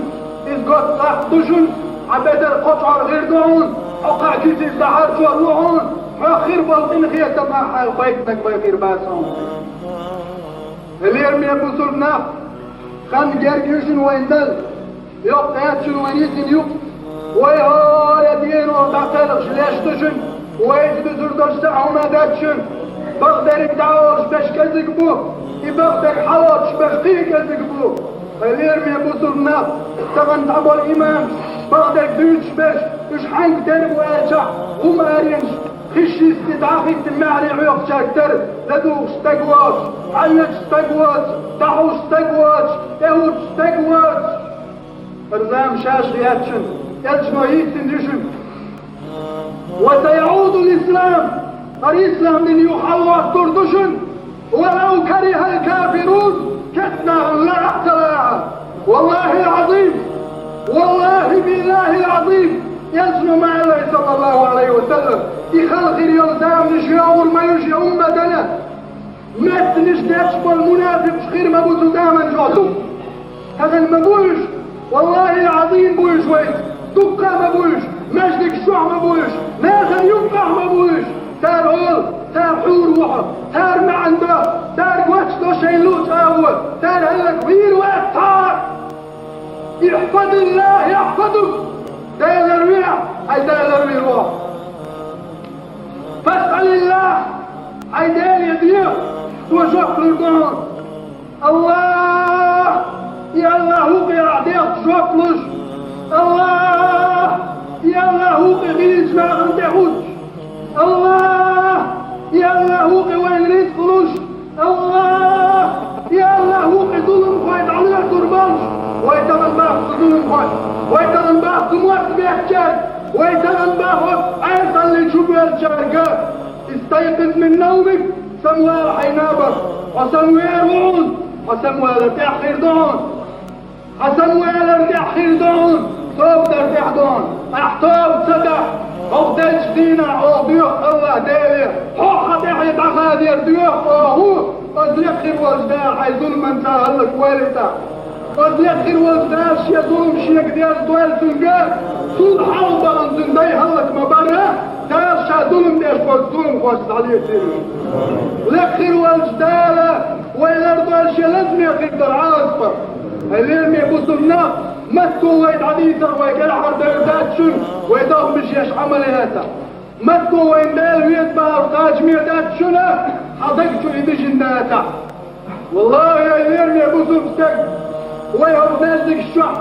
Иза готтагӀ ду шуна. Хьан бедар кхо чкъор хир ду хьуна. Хьо кхаа куьциг дӀахьарчор ву хьуна. Хьох хир болу къинхетам а хьайн кхойттинарг вай хир бац хьуна. Лераме бусулба нах, хан герга ю шуна вайн Далла. Йоккха яц шуна вайн йисина юкъ. Вай хӀара дийнахь дӀакхелхаш леш ду шуна. Вайца дуьсур долуш цхьа хӀума дац шуна. Бакъдерг дӀаолуш берш кӀезиг бу. И бакъдерг хьалоцуш берш кхин а кӀезиг бу. Лераме бусулба нах, тахана цхьаболу имамаш бакъдерг дуьйцуш берш, уьш хьаьнга тера бу аьлча, хӀума аренаш, хиш йисте дӀахӀиттина маьхьарий хьоькхучаьрга тера, ладугӀуш стаг воцуш, дӀаоьцуш стаг воцуш, дӀахьуш стаг воцуш, тӀехӀуттуш стаг воцуш. ХӀара зама шаьш яц шуна, Элчано йийцина ю шуна. Ва сайаӀудул ислам, хӀара ислам дин юха хьаллоттур ду шуна. Ва лав карихал кафирун, кхечу нахана лаахь ца лаахь. Валлахил Ӏазим, валлахи биллахил Ӏазим, Элчано ма аьллий, саллаллаху Ӏалайхи ва саллам, и хала хир йолу заманаш йогӀур ма ю шен умматана. Меттанаш деш болу мунафикъаш хир ма бу цу заман чохь дукха. Тахана ма бу уьш, валлахи Ӏазим, бу уьш вайца, дуккха а ма бу уьш, маьждигаш чохь ма бу уьш, нахана юккъахь ма бу уьш. Цара олу, цара хьур ву хьо, цара маьӀна до, цара гочдо шайн луъу чӀагӀо, цара хӀаллаквийр вац хьо. Ихьфазиллахь яхьфазук, Дела ларвехь, хьайн Дела ларвийр ву хьо. Фасъалиллахь, хьайн Деле деха, цо жоп лур ду хьуна. АллахӀ, и АллахӀ ву-кх ахь дехачу жоп луш. АллахӀ, и АллахӀ ву-кх гӀийлачу нахана тӀехӀуттуш. АллахӀ, и АллахӀ ву-кх вайна рицкъ луш. АллахӀ, и АллахӀ ву-кх зуламхой дӀалоьцур болуш. Вай тахана боху зуламхой, вай тахана боху мотт беттачаьрга, вай тахана боху Ӏесалли чу боьллачаьрга. Истайкъиз мин навмик, самавала хьайн набах, хьо самавер ву хьуна, хьо самавалар тӀехь хир ду хьуна. Хьо самавалар тӀехь хир ду хьуна, тоба дар тӀехь ду хьуна. Ахь тоба ца дахь, хӀокху деллачу дийнахь оха доьху АллахӀ Деле, хьо хьан тӀехь дӀахадер доьху оха хӀу, оцу лекха хир волчу Дала хьайн зуламан цхьа хӀаллаквойла тӀаккха. Оцу лекха хир волчу Дала шен зулам шега дерзадойла цуьнга, цул хьалха бахана цуьнан дай хӀаллак ма бара, Дала ша зулам деш болчу зуламхошца дӀалецийла. Лекха хир волчу Дала вай лардойла шен лазаме хир долу Ӏазапах. Хьайн лераме бусулба нах, матто вай дӀадийцар вай кӀелхьардевр дац шуна, вай догӀмаш еш Ӏамал яцахь. Матто вайна Дала веза бахар кхачаме дац шуна, хьан даг чу и бижина дацахь. ВаллахӀи, ай лераме бусулба стаг, вай хӀокху маьждигаш чохь,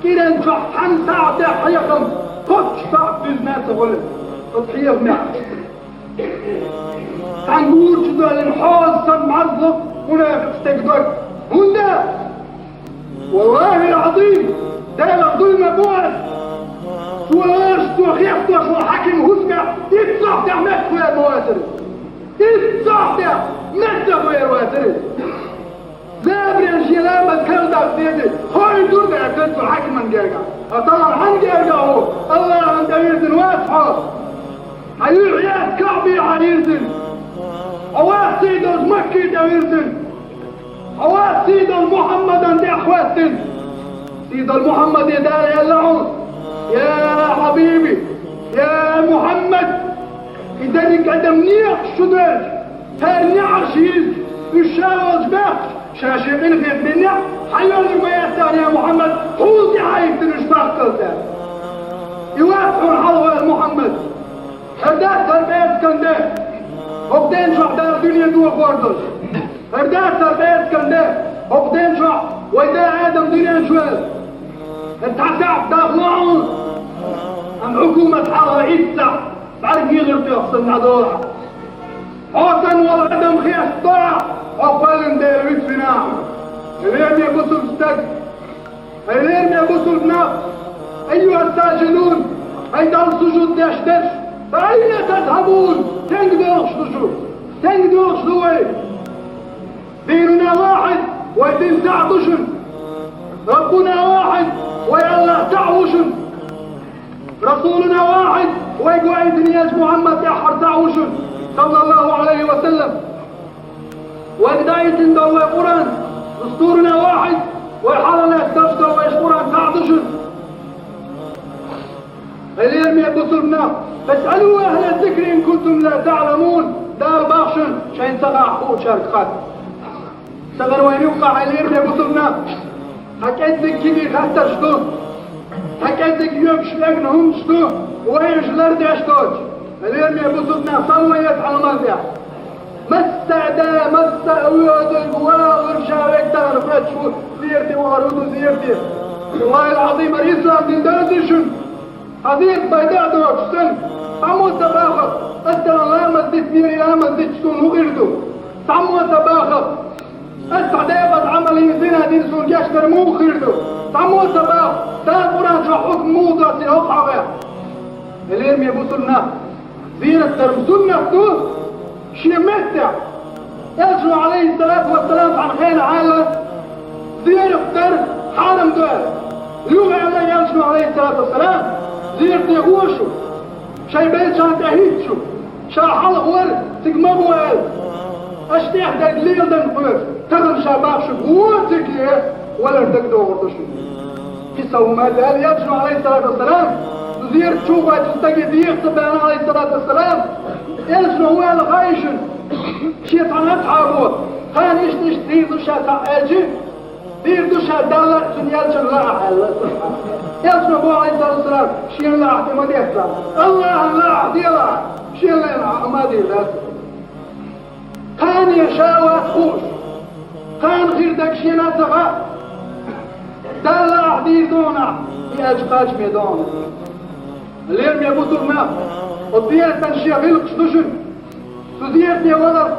кӀиран чохь цхьана сахьтехь хьехам, кхоччуш сахьт дуьзна ца хуьлу оцу хьехамехь. Цхьана гур чу доьллина хьоза санна марзло мунафикъ стеган дог. ХӀунда? ВаллахӀил Ӏазим, Делах дуй ма бу ас. Цо аша, цо хестош волу хьаькам хӀусамехь итт сахьтехь меттахвер ма вацара иза. Итт сахьтехь меттахвер вацара иза. Забаран шен ламаз карладаккха деза, хой дур даьккхира цу хьаькаман гергахь. Ткъа тахана хьан гергахь ву? АллахӀана тӀевирзина вац хьо? Хьан юьхь яц КаӀбе хьан йирзина? Хьо вац сий долуш Макке тӀевирзина? Хьо вац сийдолу Мухьаммадан тӀаьхьахӀоьттина. Сийдолу Мухьаммаде Дала аьлла хьуна: «Я хьабиби, я Мухьаммад, и дерриг адам некъаш чу доьлча, царна неӀарш йилча, уьш ша волчу баьхкича, ша шен къинхетаме некъ хьан йоьллур ма яц тахана, я Мухьаммад, хьуна тӀаьхьахӀиттина уьш бахкалла цара». И вац хьуна хьалха, я Мухьаммад. ХӀара дац хӀара пӀераскан де, хӀокху ден чохь Дала дуьне дохор долуш. ХӀара дац хӀара пӀераскан де, хӀокху ден чохь вай да Адам дуьнен чу ваьлла. ХӀара цхьа сахьт дахло хьуна, амма хьукумат хьалха итт сахьт бӀаьрг гӀелар тӀехь санна дӀадолахь. Хьо санна волу адам хестахь, хьо кхоьллина Дела вицвина ахьа. Лераме бусулба стаг! Хьайн лераме бусулба нах! Айюхьа сажидун! Хьайн Далла сужуд деш дерш! Фа айна тазхьабун! Стенга доьлхуш ду шу? Стенга доьлхуш ду вай? Динуна вахьид, вай дин цхьаъ ду шуна. Раббуна вахьид, вай Аллах цхьаъ ву шуна. Расулуна вахьид, вай гойта еза Мухьаммад тӀаьххьара цхьаъ ву шуна, саллаллаху Ӏалайхи ва саллам. Вайга даийтина долу вай Къуръан, дустурна вахьид, вай хьалха лаьцна долу вай Къуръан цхьаъ ду шуна. Хьайн лераме бусулба нах, фасъалу ахӀла зикри ин кунтум ла таӀламун, Дала боху шуна, шайна ца хаьа хуучаьрга хатта. Ца хӀара вайна юккъехь, хьайн лераме бусулба нах, цхьа кӀеззиг кегий хаттарш ду, цхьа кӀеззиг йоьгуш мегна хӀуманаш ду, вай уьш лардеш доцуш. Хьайн лераме бусулба нах, схьавоьду хьайн ламаз деш. Масса а да, масса а воьду, вогӀур ша вегга тахана хоьттуш ву, зерате вахар ву ду, зерате. Валлахьил-Ӏазим, хӀара ислам дин даздина шуна. Хьан зерат пайда а доцуш санна, цхьаммо а ца боху, ас тахана ламаз дитинера, и ламаз дитча суна хӀун хир ду? Цхьаммо а ца боху, ас цхьа декъаза Ӏамал йина, зина дина, суна гечдар муха хир ду? Цхьаммо а ца боху, Дала Къуръан чохь хьукам муха доссийна хӀокху хьокъехь? Хьайн лераме бусулба нах, зерат дар суннат ду шен меттехь. Элчано, Ӏалайхиссалату вассалам, цхьана хенахь аьлла, зерат дар хьарам ду аьлла. Юха аьлла Элчано, Ӏалайхиссалату вассалам, зерате гӀо шу, шайн беллачарна тӀе хӀитта шу, ша хьалха вара, цига ма гӀо аьлла. Аша тӀехь дерг леладан кхоьруш, тахана ша боху шуьга, гӀо цига, валар дагадогӀур ду шуна. Кхин сов ма даьлла, Элчано, Ӏалайхиссалату вассалам, цу зерат чу гӀоьттина стаге дегӀ ца баьлла, Ӏалайхиссалату вассалам, Элчано ву аьлла хаьий шуна? Шен цхьана асхьабо, кхана иштта-иштта дийр ду ша цхьаъ аьлча, дийр ду ша Далла а, цуьнан элчанна лаахь аьлла. Элчано боху, Ӏалайхиссалату вассалам, шена лаахь тӀе ма детталахь. Аллахьан лаахь делахь, шена лаахь ма дийр дац. Кхане ша вац хууш, кхана хир дерг шена а ца хаьа, Далла лаахь дийр ду хьуна ахь, и аьлча кхачаме ду хьуна. Лераме бусулба нах, оцу зератан шен гӀиллакхаш ду шуна. Цу зерате валарх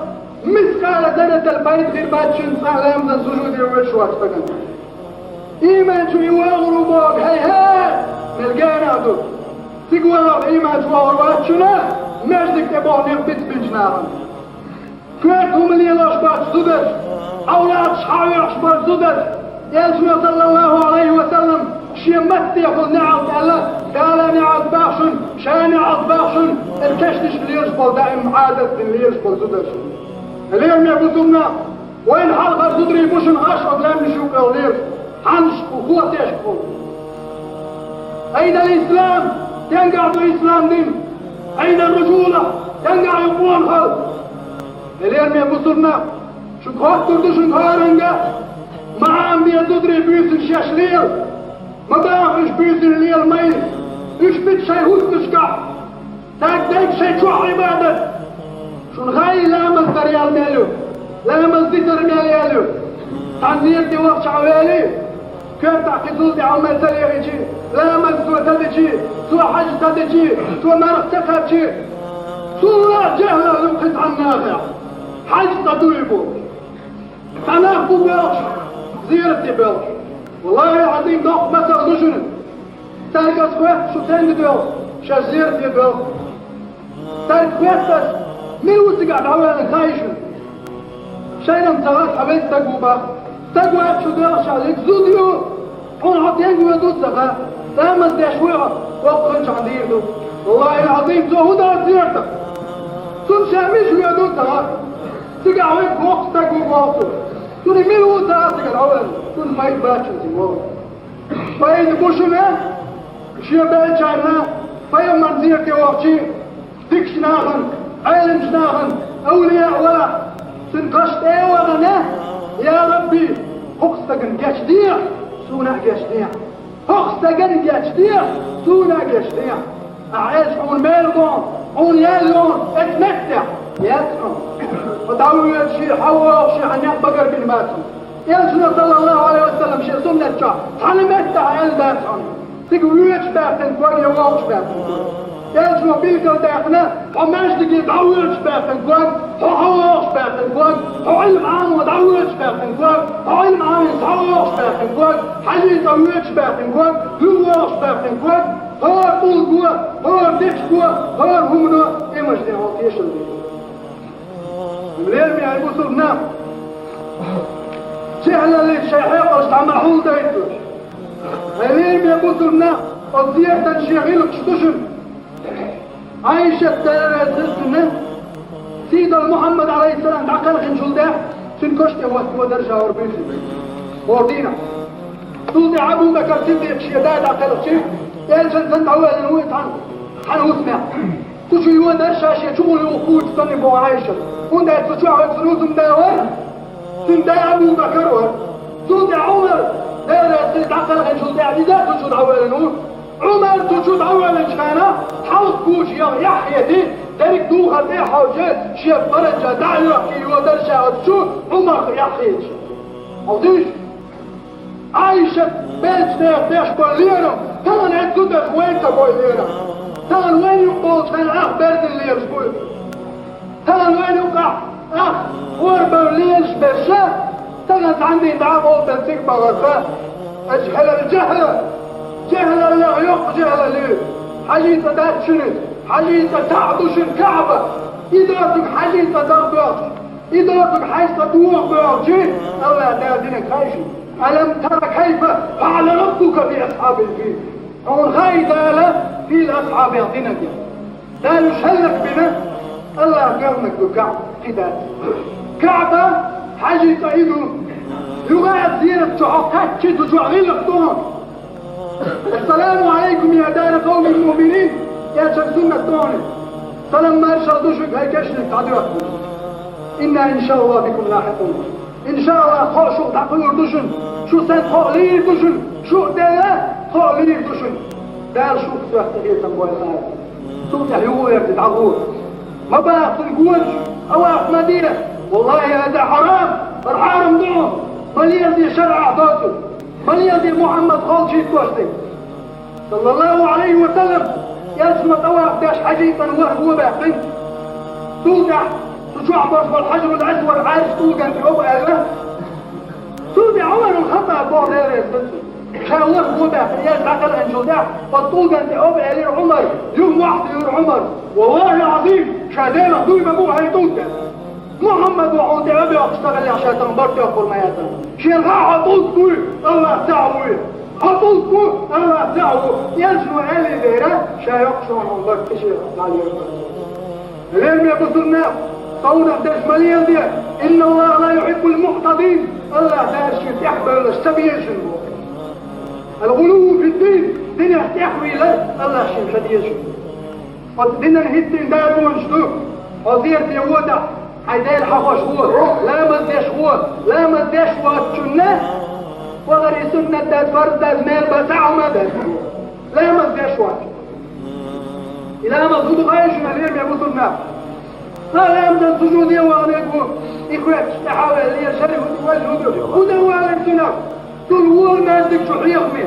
мискъала зарратал пайда хир бац шуна цхьа а ламазан сужуде вуьйш воцу стагана. Ийман чу и вогӀур ву боху, хьай-хьа, мел гена а ду. Цига валарх ийман чу вогӀур вац шуна, маьждиг тӀе боху некъ бицбинчу нахана. Коьрта хӀума лелош боцу зударш, Ӏавраташ хьаоьхуш болу зударш, Элчано, саллаллаху Ӏалайхи ва саллам, шен маттехула неӀалт аьлла, Дала неӀалт боху шуна, ша неӀалт боху шуна, церан кешнашка лелаш болу, даим Ӏадат дина лелаш болу зударш. Лераме бусулба нах, вайна хьалхара зударий бу шуна хьаш оцу лаьмнаш юккъехула лелаш, хьаннашкахула, хӀоттешкахула. Айнал ислам, стенгахь ду ислам дин? Айнар ружула, стенгахь ю къонахалла? Лераме бусулба нах, шуьга хоттур ду шуна хӀоранга, ма Ӏамаде зударий буьйсанаш еш лела. Ма баха уьш буьйсанна лела майра. Уьш бита шайн хӀутташкахь, цаьрга дайта шайн чохь Ӏибадат. Шуна хаьий ламаз дар ял мел ю? Ламаз дитар мел ял ю? Цхьана зерате вахча вели? Коьртахь кхин цул тӀаьхьа мел ца лехичи, ламаз цо ца дичи, цо хьаьж ца дичи, цо марха ца кхаьбчи, цул а жаьхӀлал ю кхин цхьана нахехь. Хьаьж ца дуй бу. Цхьа нах бу боьлхуш, зерате боьлхуш. Валлахьи Ӏазим, доккха масал ду шуна. Цаьрга ас хоьтту, шу стенга доьлху, шаьш зерате доьлху. Цаьрга хоьтту ас, мила ву цигахь дӀавоьллина хаьий шуна? Шайна-м ца хаьа, хьан веза стаг ву боху. Стаг вац шу доьлхуш аьлла, зуда ю. Хьуна хьо стенга воьду а ца хаьа, ламаз деш вуй хьо, воккха хилчахьана дийр ду. Валлахьи Ӏазим, цо хӀун дац зерате? Цунна ша мича воьду а ца хаьа. Цигахь вуьгу воккха стаг ву боху цо. Цуьнан мила ву ца а цига дӀаваьлла, цунна пайда бац шуна цига вахар. Пайда бу шуна шен беллачарна, пайхамаран зерате вахча, дикачу нахана, Ӏеламчу нахана, авлияъ вахь, цуьнан кхаш тӀе а вахана: «Я Рабби, хӀокху стагана гечдехьа, суна а гечдехьа. ХӀокху стагана гечдехьа, суна а гечдехьа». Ахьа аьлча хьуна мел боху, хьуна ял йоху, эцу меттехь яц хьуна. Хьо дӀавоьдуш, хьо вогӀуш, хьан некъ багарбина бац хьуна. Элчано, саллаллаху Ӏалайхи ва саллам, шен суннат чохь цхьана меттехь аьлла дац хьуна: цига воьдуш баьккхина ког я вогӀуш баьккхина ког. Элчано билгалдаьккхина: хьо маьждиге дӀавоьдуш баьккхина ког, хьо хьо вогӀуш баьккхина ког, хьо Ӏилма Ӏамо дӀавоьдуш баьккхина ког, хьо Ӏилма Ӏамийнарш хьо вогӀуш баьккхина ког, хьажий цӀа воьдуш баьккхина ког, юха вогӀуш баьккхина ког, хӀора тӀулго, хӀора дечко, хӀора хӀумано, и машде хьо тешалла. Лераме, хьай бусулба нах, чехьалаллица шайн хьекъалш дӀа ма хьулдайталаш. Хьай лераме бусулба нах, оцу зератан шен гӀиллакхаш ду шуна. Ӏайшат, Дела реза хила цунна, сийдолу Мухьаммад, Ӏалайхиссалам, дӀакхелхинчул тӀаьхьа цуьнан коша тӀе хӀоттаво даржа хӀора буьйсанна, хӀора дийнахь. Цул тӀаьхьа Абу Бакар Сиддикъ шен да дӀакхелхича, элчанна санна дӀавоьллина ву и цхьана, цхьана хӀусамехь. Цу чу йо даржа шен чу гӀур юхуш санна боху Ӏайшат. ХӀунда аьлча цу чохь оцу хӀусамда вара, цуьнан да Абу Бакар вара. Цул тӀаьхьа Ӏумар, Дела реза хила, дӀакхелхинчул тӀаьхьа иза а цу чу дӀавоьллина ву. Ӏумар цу чу дӀавоьллинчу хенахь, хьалха кучу ял яхь хети, дерриг духар тӀе а хьовча, шен паранча дӀа а йоьхкий, йо даржа оцу чу, Ӏумар яхь хеташ. Хьо дуьйш? Ӏайшат беллачу нехан деш болу лерам, тахана хӀинца зудаш вайн ца бой лерам. Тахана вайн юкъа болчу хенахь ах бердина лелаш буй. Тахана вайн юкъахь ах хӀора бевлла лелаш берш, тахана цхьанна дийна дӀа а гӀовтта цига бахарх. Аша хьелал жехьла, жехьлаллех йоккха жехьлалла ю. Хьажий цӀа дац шуна иза, хьажий цӀа цхьаъ ду шуна КаӀба. И доцург хьажий цӀа дагӀа доьгӀча, и доцург хьажий цӀа догӀа доьгӀча, Аллах Дала динарг хаьий шуна. Алам тара кайфа фаъала раббука би асхьабил фил. Хьуна хаьий Дала фил асхьабех динарг? Дала уьш хӀаллакбина, Аллах доьхнарг ду КаӀба, кхин дац. КаӀба хьажий цӀа и ду. Юха а зерат чу хьо кхаьччи, цу чохь гӀиллакх ду хьуна. Ассаламу Ӏалайкум я дара къавмин муъминин, элчан суннат ду хьуна. Салам маршалла ду шуьга, хӀай кешниг дӀадоьхна. Инна иншааллаху бикум лахьикъун. Иншааллах, тхо а шух дӀакхуьур ду шуна, шу санна тхо а лийр ду шуна, шу а делла, тхо а лийр ду шуна. Дала шух соьца хетам бойла. Цул тӀаьхьа юха верг дӀагӀо. Ма баха цунна гонаш, аваха ма де. Валлахи, хӀаза хьарам, хӀара хьарам ду хьуна. Ма леладе шарӀахь доцург. Ма леладе Мухьаммад холчуьйтуш дерг. Саллаллаху Ӏалайхи ва саллам, элчано тӀаваф деш хьажий цӀа ворхӀ го баьккхина. Цул тӀаьхьа цу чохь болуш болу Хьажарул-Асвад Ӏаьржа тӀулган тӀе оба аьлла. Цул тӀаьхьа Ӏумарул Хаттаб боху, Дела реза хила цунна. Ша ворхӀ го баьккхина, элча дӀакхелхинчул тӀаьхьа, оцу тӀулган тӀе оба аьллера Ӏумар, юха мохь дуьйра Ӏумар. Валлахи Ӏазим, ша Делах дуй ма бу хьайн тӀулг тӀе. Мухьаммад вахьуна тӀе а боьхкуш ца хиллехь, ша тахана барт йоккхур ма яцара. Шена хаьа хьо тӀулг буй, Аллах цхьаъ вуй. Хьо тӀулг бу, Аллах цхьаъ ву. Элчано аьллий дера, ша йоккхуш вахьуна барт кхин шена дӀалера. Лераме бусулба нах, совнах дерш ма леладе. Инна Аллаха ла юхьиббул муътадин. Аллах Дала шен тӀехь бевллаш ца беза шуна боху. Ал-гӀулувву фид-дин, динехь тӀехь вийлар Аллах шен ца деза шуна. Оцу динан хӀиттийна дакъонаш ду, хьо зерате водахь, хьайн Дела хьахош гӀо, ламаз деш гӀо, ламаз деш воцучунна, вахари суннат дац, фарз дац, мел бан схьа а ма дац. Ламаз деш воцу. И ламаз хӀун ду хаьий шуна, лераме бусулба нах? Ламазан сужуде ваханарг ву, и хоьттуш тӀаьхьа а ваьлла, шариатан ваьлла хӀун ду? ХӀун дан валийна цунах? Цунна вола маьждиг чу хьехаме.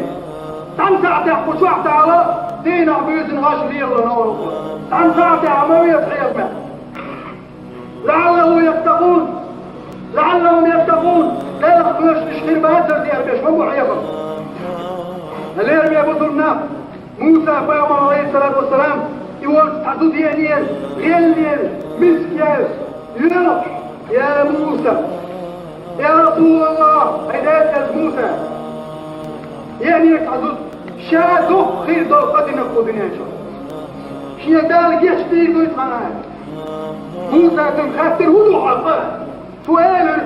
Цхьана сахьтехь кху чохь тӀе а вала, дийнахь буьйсанна гӀаш лело новкъа. Цхьана сахьтехь а ма веза хьехаме. ЛаӀаллахум яттакъун. ЛаӀаллахум яттакъун. Делах кхоьруш уьш хир бацара дехьа беш ма бу хьехам. Лераме бусулба нах, Муса пайхамар, алейхиссалату вассалам, и волчу цхьа зуда еанера, гӀелнера, миска яьлла, йоьлхуш: «Я Муса! Я Расулаллах!» — хьайдеца аса Муса. Еанера цхьа зуда, ша дуккха хир долу къа динарг кху дуьнен чохь. Шен Дала гечдийр дуй цхьана аьлла. Муса цуьнга хаьттира: «ХӀун ду хьан къа?» Цо элира: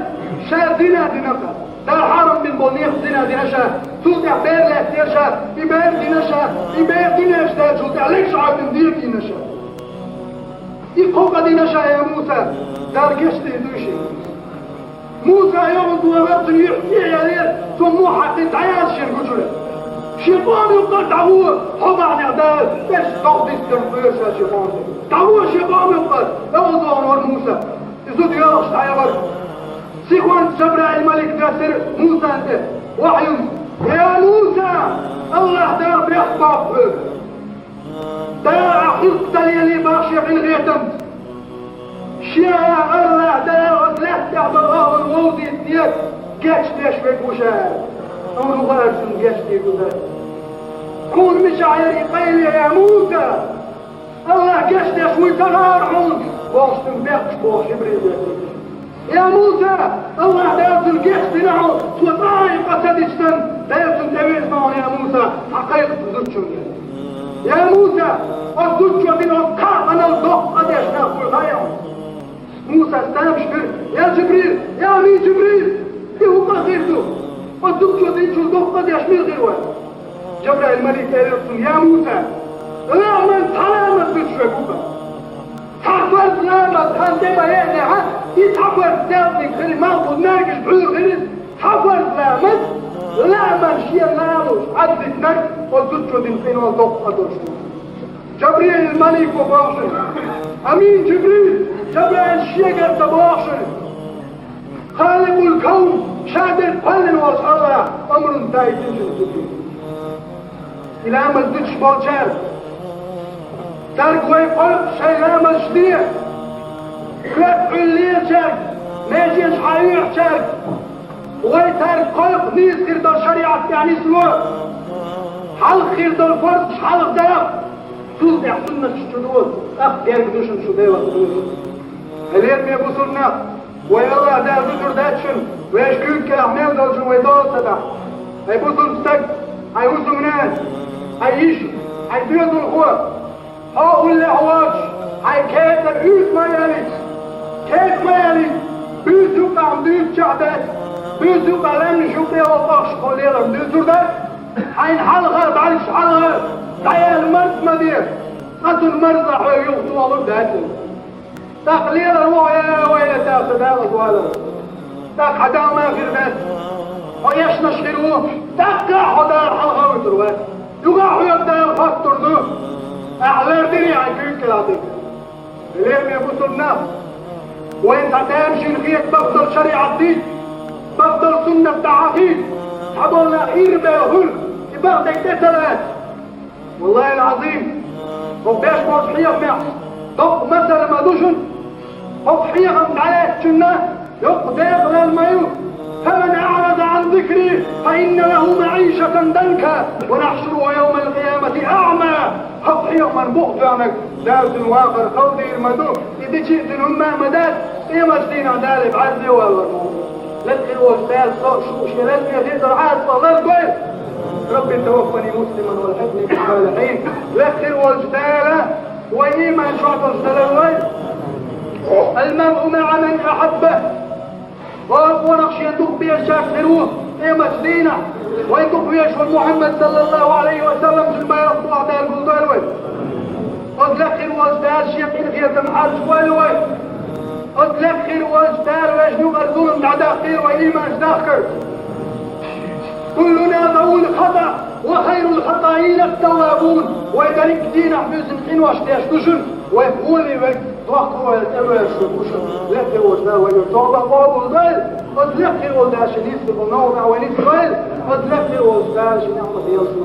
Ша зина дина ша. Дала хьарам бина болу некъ зина дина ша. Цул тӀаьхьа бер лаьцна ша. И бер дина ша. И бер дина ша. Цул тӀаьхьа легаш Ӏойтина дийр дина ша. И кхо къа дина ша, я Муса. Дала гечдийр ду шен. Муса йогӀу дуьйна цуьнан юьхь тӀе а ялера, цо мухь хьаькхна дӀаяза шен гучура. Шен къоман юккъара дӀагӀо, хьо бахьанехь Дала, тӀеш догӀу дистар хьоьжуш шен къоман. ДӀагӀо шен къоман юккъара, йогӀу дуьйна вара Муса. И зуда йоьлхуш дӀаяхара. Сихонца Жабраил-малик доьссира Мусан тӀе вахьйунца: «Я Муса, АллахӀ Дала бехк боккху хьоьга. Дала ахь хьуьлкха ца лелий бах шен къинхетамца. Шен а АллахӀ Дала оцу лаьттахь долу агӀор вовзийта деза, гечдеш верг ву ша», — аьлла. Амма хӀун хаьара цунна гечдийр ду Дала? «Хьуна мичахь яра и къайле, я Муса? АллахӀ гечдеш вуй ца хаьара хьуна?» — бохуш цуьнга бехкаш боху Жибрил верг. «Я Муса, АллахӀ Дала цунна гечдина хьо, цо цкъа а къа ца дича санна, Дала цунна тӀевирзина хьуна, я Муса, хьан кхайкха цу зудчунна. Я Муса, оцу зудчо дина оцу кхаа къанал доккха къа деш нах вуй хаьий хьуна?» Мусас тамаш бира: «Я Жибрил, я амин Жибрил, и хӀун къа хир ду? Оцу зудчо динчул доккха къа деш мила хир вай?» Жабраил-малик элира цунна: «Я Муса, ламаз, цхьа ламаз дуьтуш верг ву-кх. Цхьа фарз ламаз хан тӀе ма еанехь, и цхьа фарз деллиг хили малхбуза маьргаш бӀуьйр хилира, цхьа фарз ламаз, ламаз шен ламаз Ӏаддитинарг, оцу зудчо дина къинал доккха къа долуш ву». Жабраил-малико боху шуна. Амин Жибрил, Жабраил шегара ца боху шуна. Халикъул кавн, ша дерг кхоьллина волчу АллахӀа амрун дайтина шуна Жибрил. И ламаз дуьтуш болчара, цаьрга вай кхойкху шайн ламазаш де, коьрта Ӏуьллу лелачаьрга, меженаш хьаоьхучаьрга, вай цаьрга кхойкху нийса хир долу шариӀат тӀехь нисло, хьалха хир долу фарзаш хьалха даха, цул тӀаьхьа суннаташ чу доза, тӀаккха герга ду шуна шу Делах дуьйцу. Хьалераме бусурнах, вай АллахӀ Дала зуьтур дац шуна, вешан куьйга кӀелахь мел долчун вай дола ца дахь. Хьай бусург стаг, хьай хӀусамнана, хьай йиша, хьай доьзалхо, хьо уллехь воцуш, хьайн кепара уьйр ма ялийта, кепа ма ялийта, буьйса юкъахь дуьйцучохь дац, буьйса юкъахь лаьмнаш юкъе волу ахча хьо лелар дуьйцур дац, хьайна хьалха, дӀаьлча хьалха, дӀаяьлла марз ма де, ткъа цунна марза хьоьга юха дохалур дац. ТӀаккха лелар ву хьо, я вайлата, сан Дала валар. ТӀаккха хьан Дала ма хир вац. Хьо эшнаш хир ву, тӀаккха а хьо Дала хьалха вуьтур вац. Юха а хьоьга Дала хоттур ду. Ахьа лардиний хьайн куьйга кӀелахь дерг? Лераме бусурнах, вайн цхьа тамашийна хета бакъдолу шариӀат дийца, бакъдолу суннат дӀахьахийта, цхьаболу нах ирра баьлла хуьлу, и бакъдерг тӀе ца лаца. Валлахьи-ль-Ӏазим, хӀокху беш болчу хьехамехь доккха масал ма ду шуна. ХӀокху хьехам дӀалаьцначунна йоккха декъалалла ма ю: «Фаман аъраза Ӏан зикри, фа инна лаху маӀишатан данка, ва нахьшуруху явмал къиямати аъма». ХӀокху хьехаман букъ тоьхнарг Дала цуьнан вахар хала дийр ма ду, и дичи а цуьнан хӀумма а ма дац, къематдийнахь Дала бӀаьрзе валлар ву. Лекха хир волчу Дала со а, шу а шен лазаме хетархьама лардойла. Рабби таваффани муслиман ва алхьикъни бис-салихьин. Лекха хир волчу Дала вай ийман чохь долуш ца лардойла. Ал-маръу маӀа ман ахьабба. Вай къонах шен дукха безачаьрца хир ву къематдийнахь. Вай дукха везаш волу Мухьаммад саллаллаху Ӏалайхи ва саллам, цуьнан байлакх тӀехь Дала гулдойла вай. Оцу лекха хир волчу Дала шен къинхетам хьарчавойла вай. Оцу лекха хир волчу Дала вешан юкъара зулам дӀадаккхийла вай ийманаш дахкар. Куллуна заул хатаъ, ва хайрул хаттаъина ат-таввабун. Вай дерриг а дийнахь буьйсанна къинош деш ду шуна, вай гӀоле верг дохковойла тӀевоьрзуш ву шуна. Лекха хир волчу Дала вайгара тоба къобалдойла. Оцу лекха хир волчу Дала шен нийса долу новкъа вай нисдойла. Оцу лекха хир волчу Дала шен неӀмат елча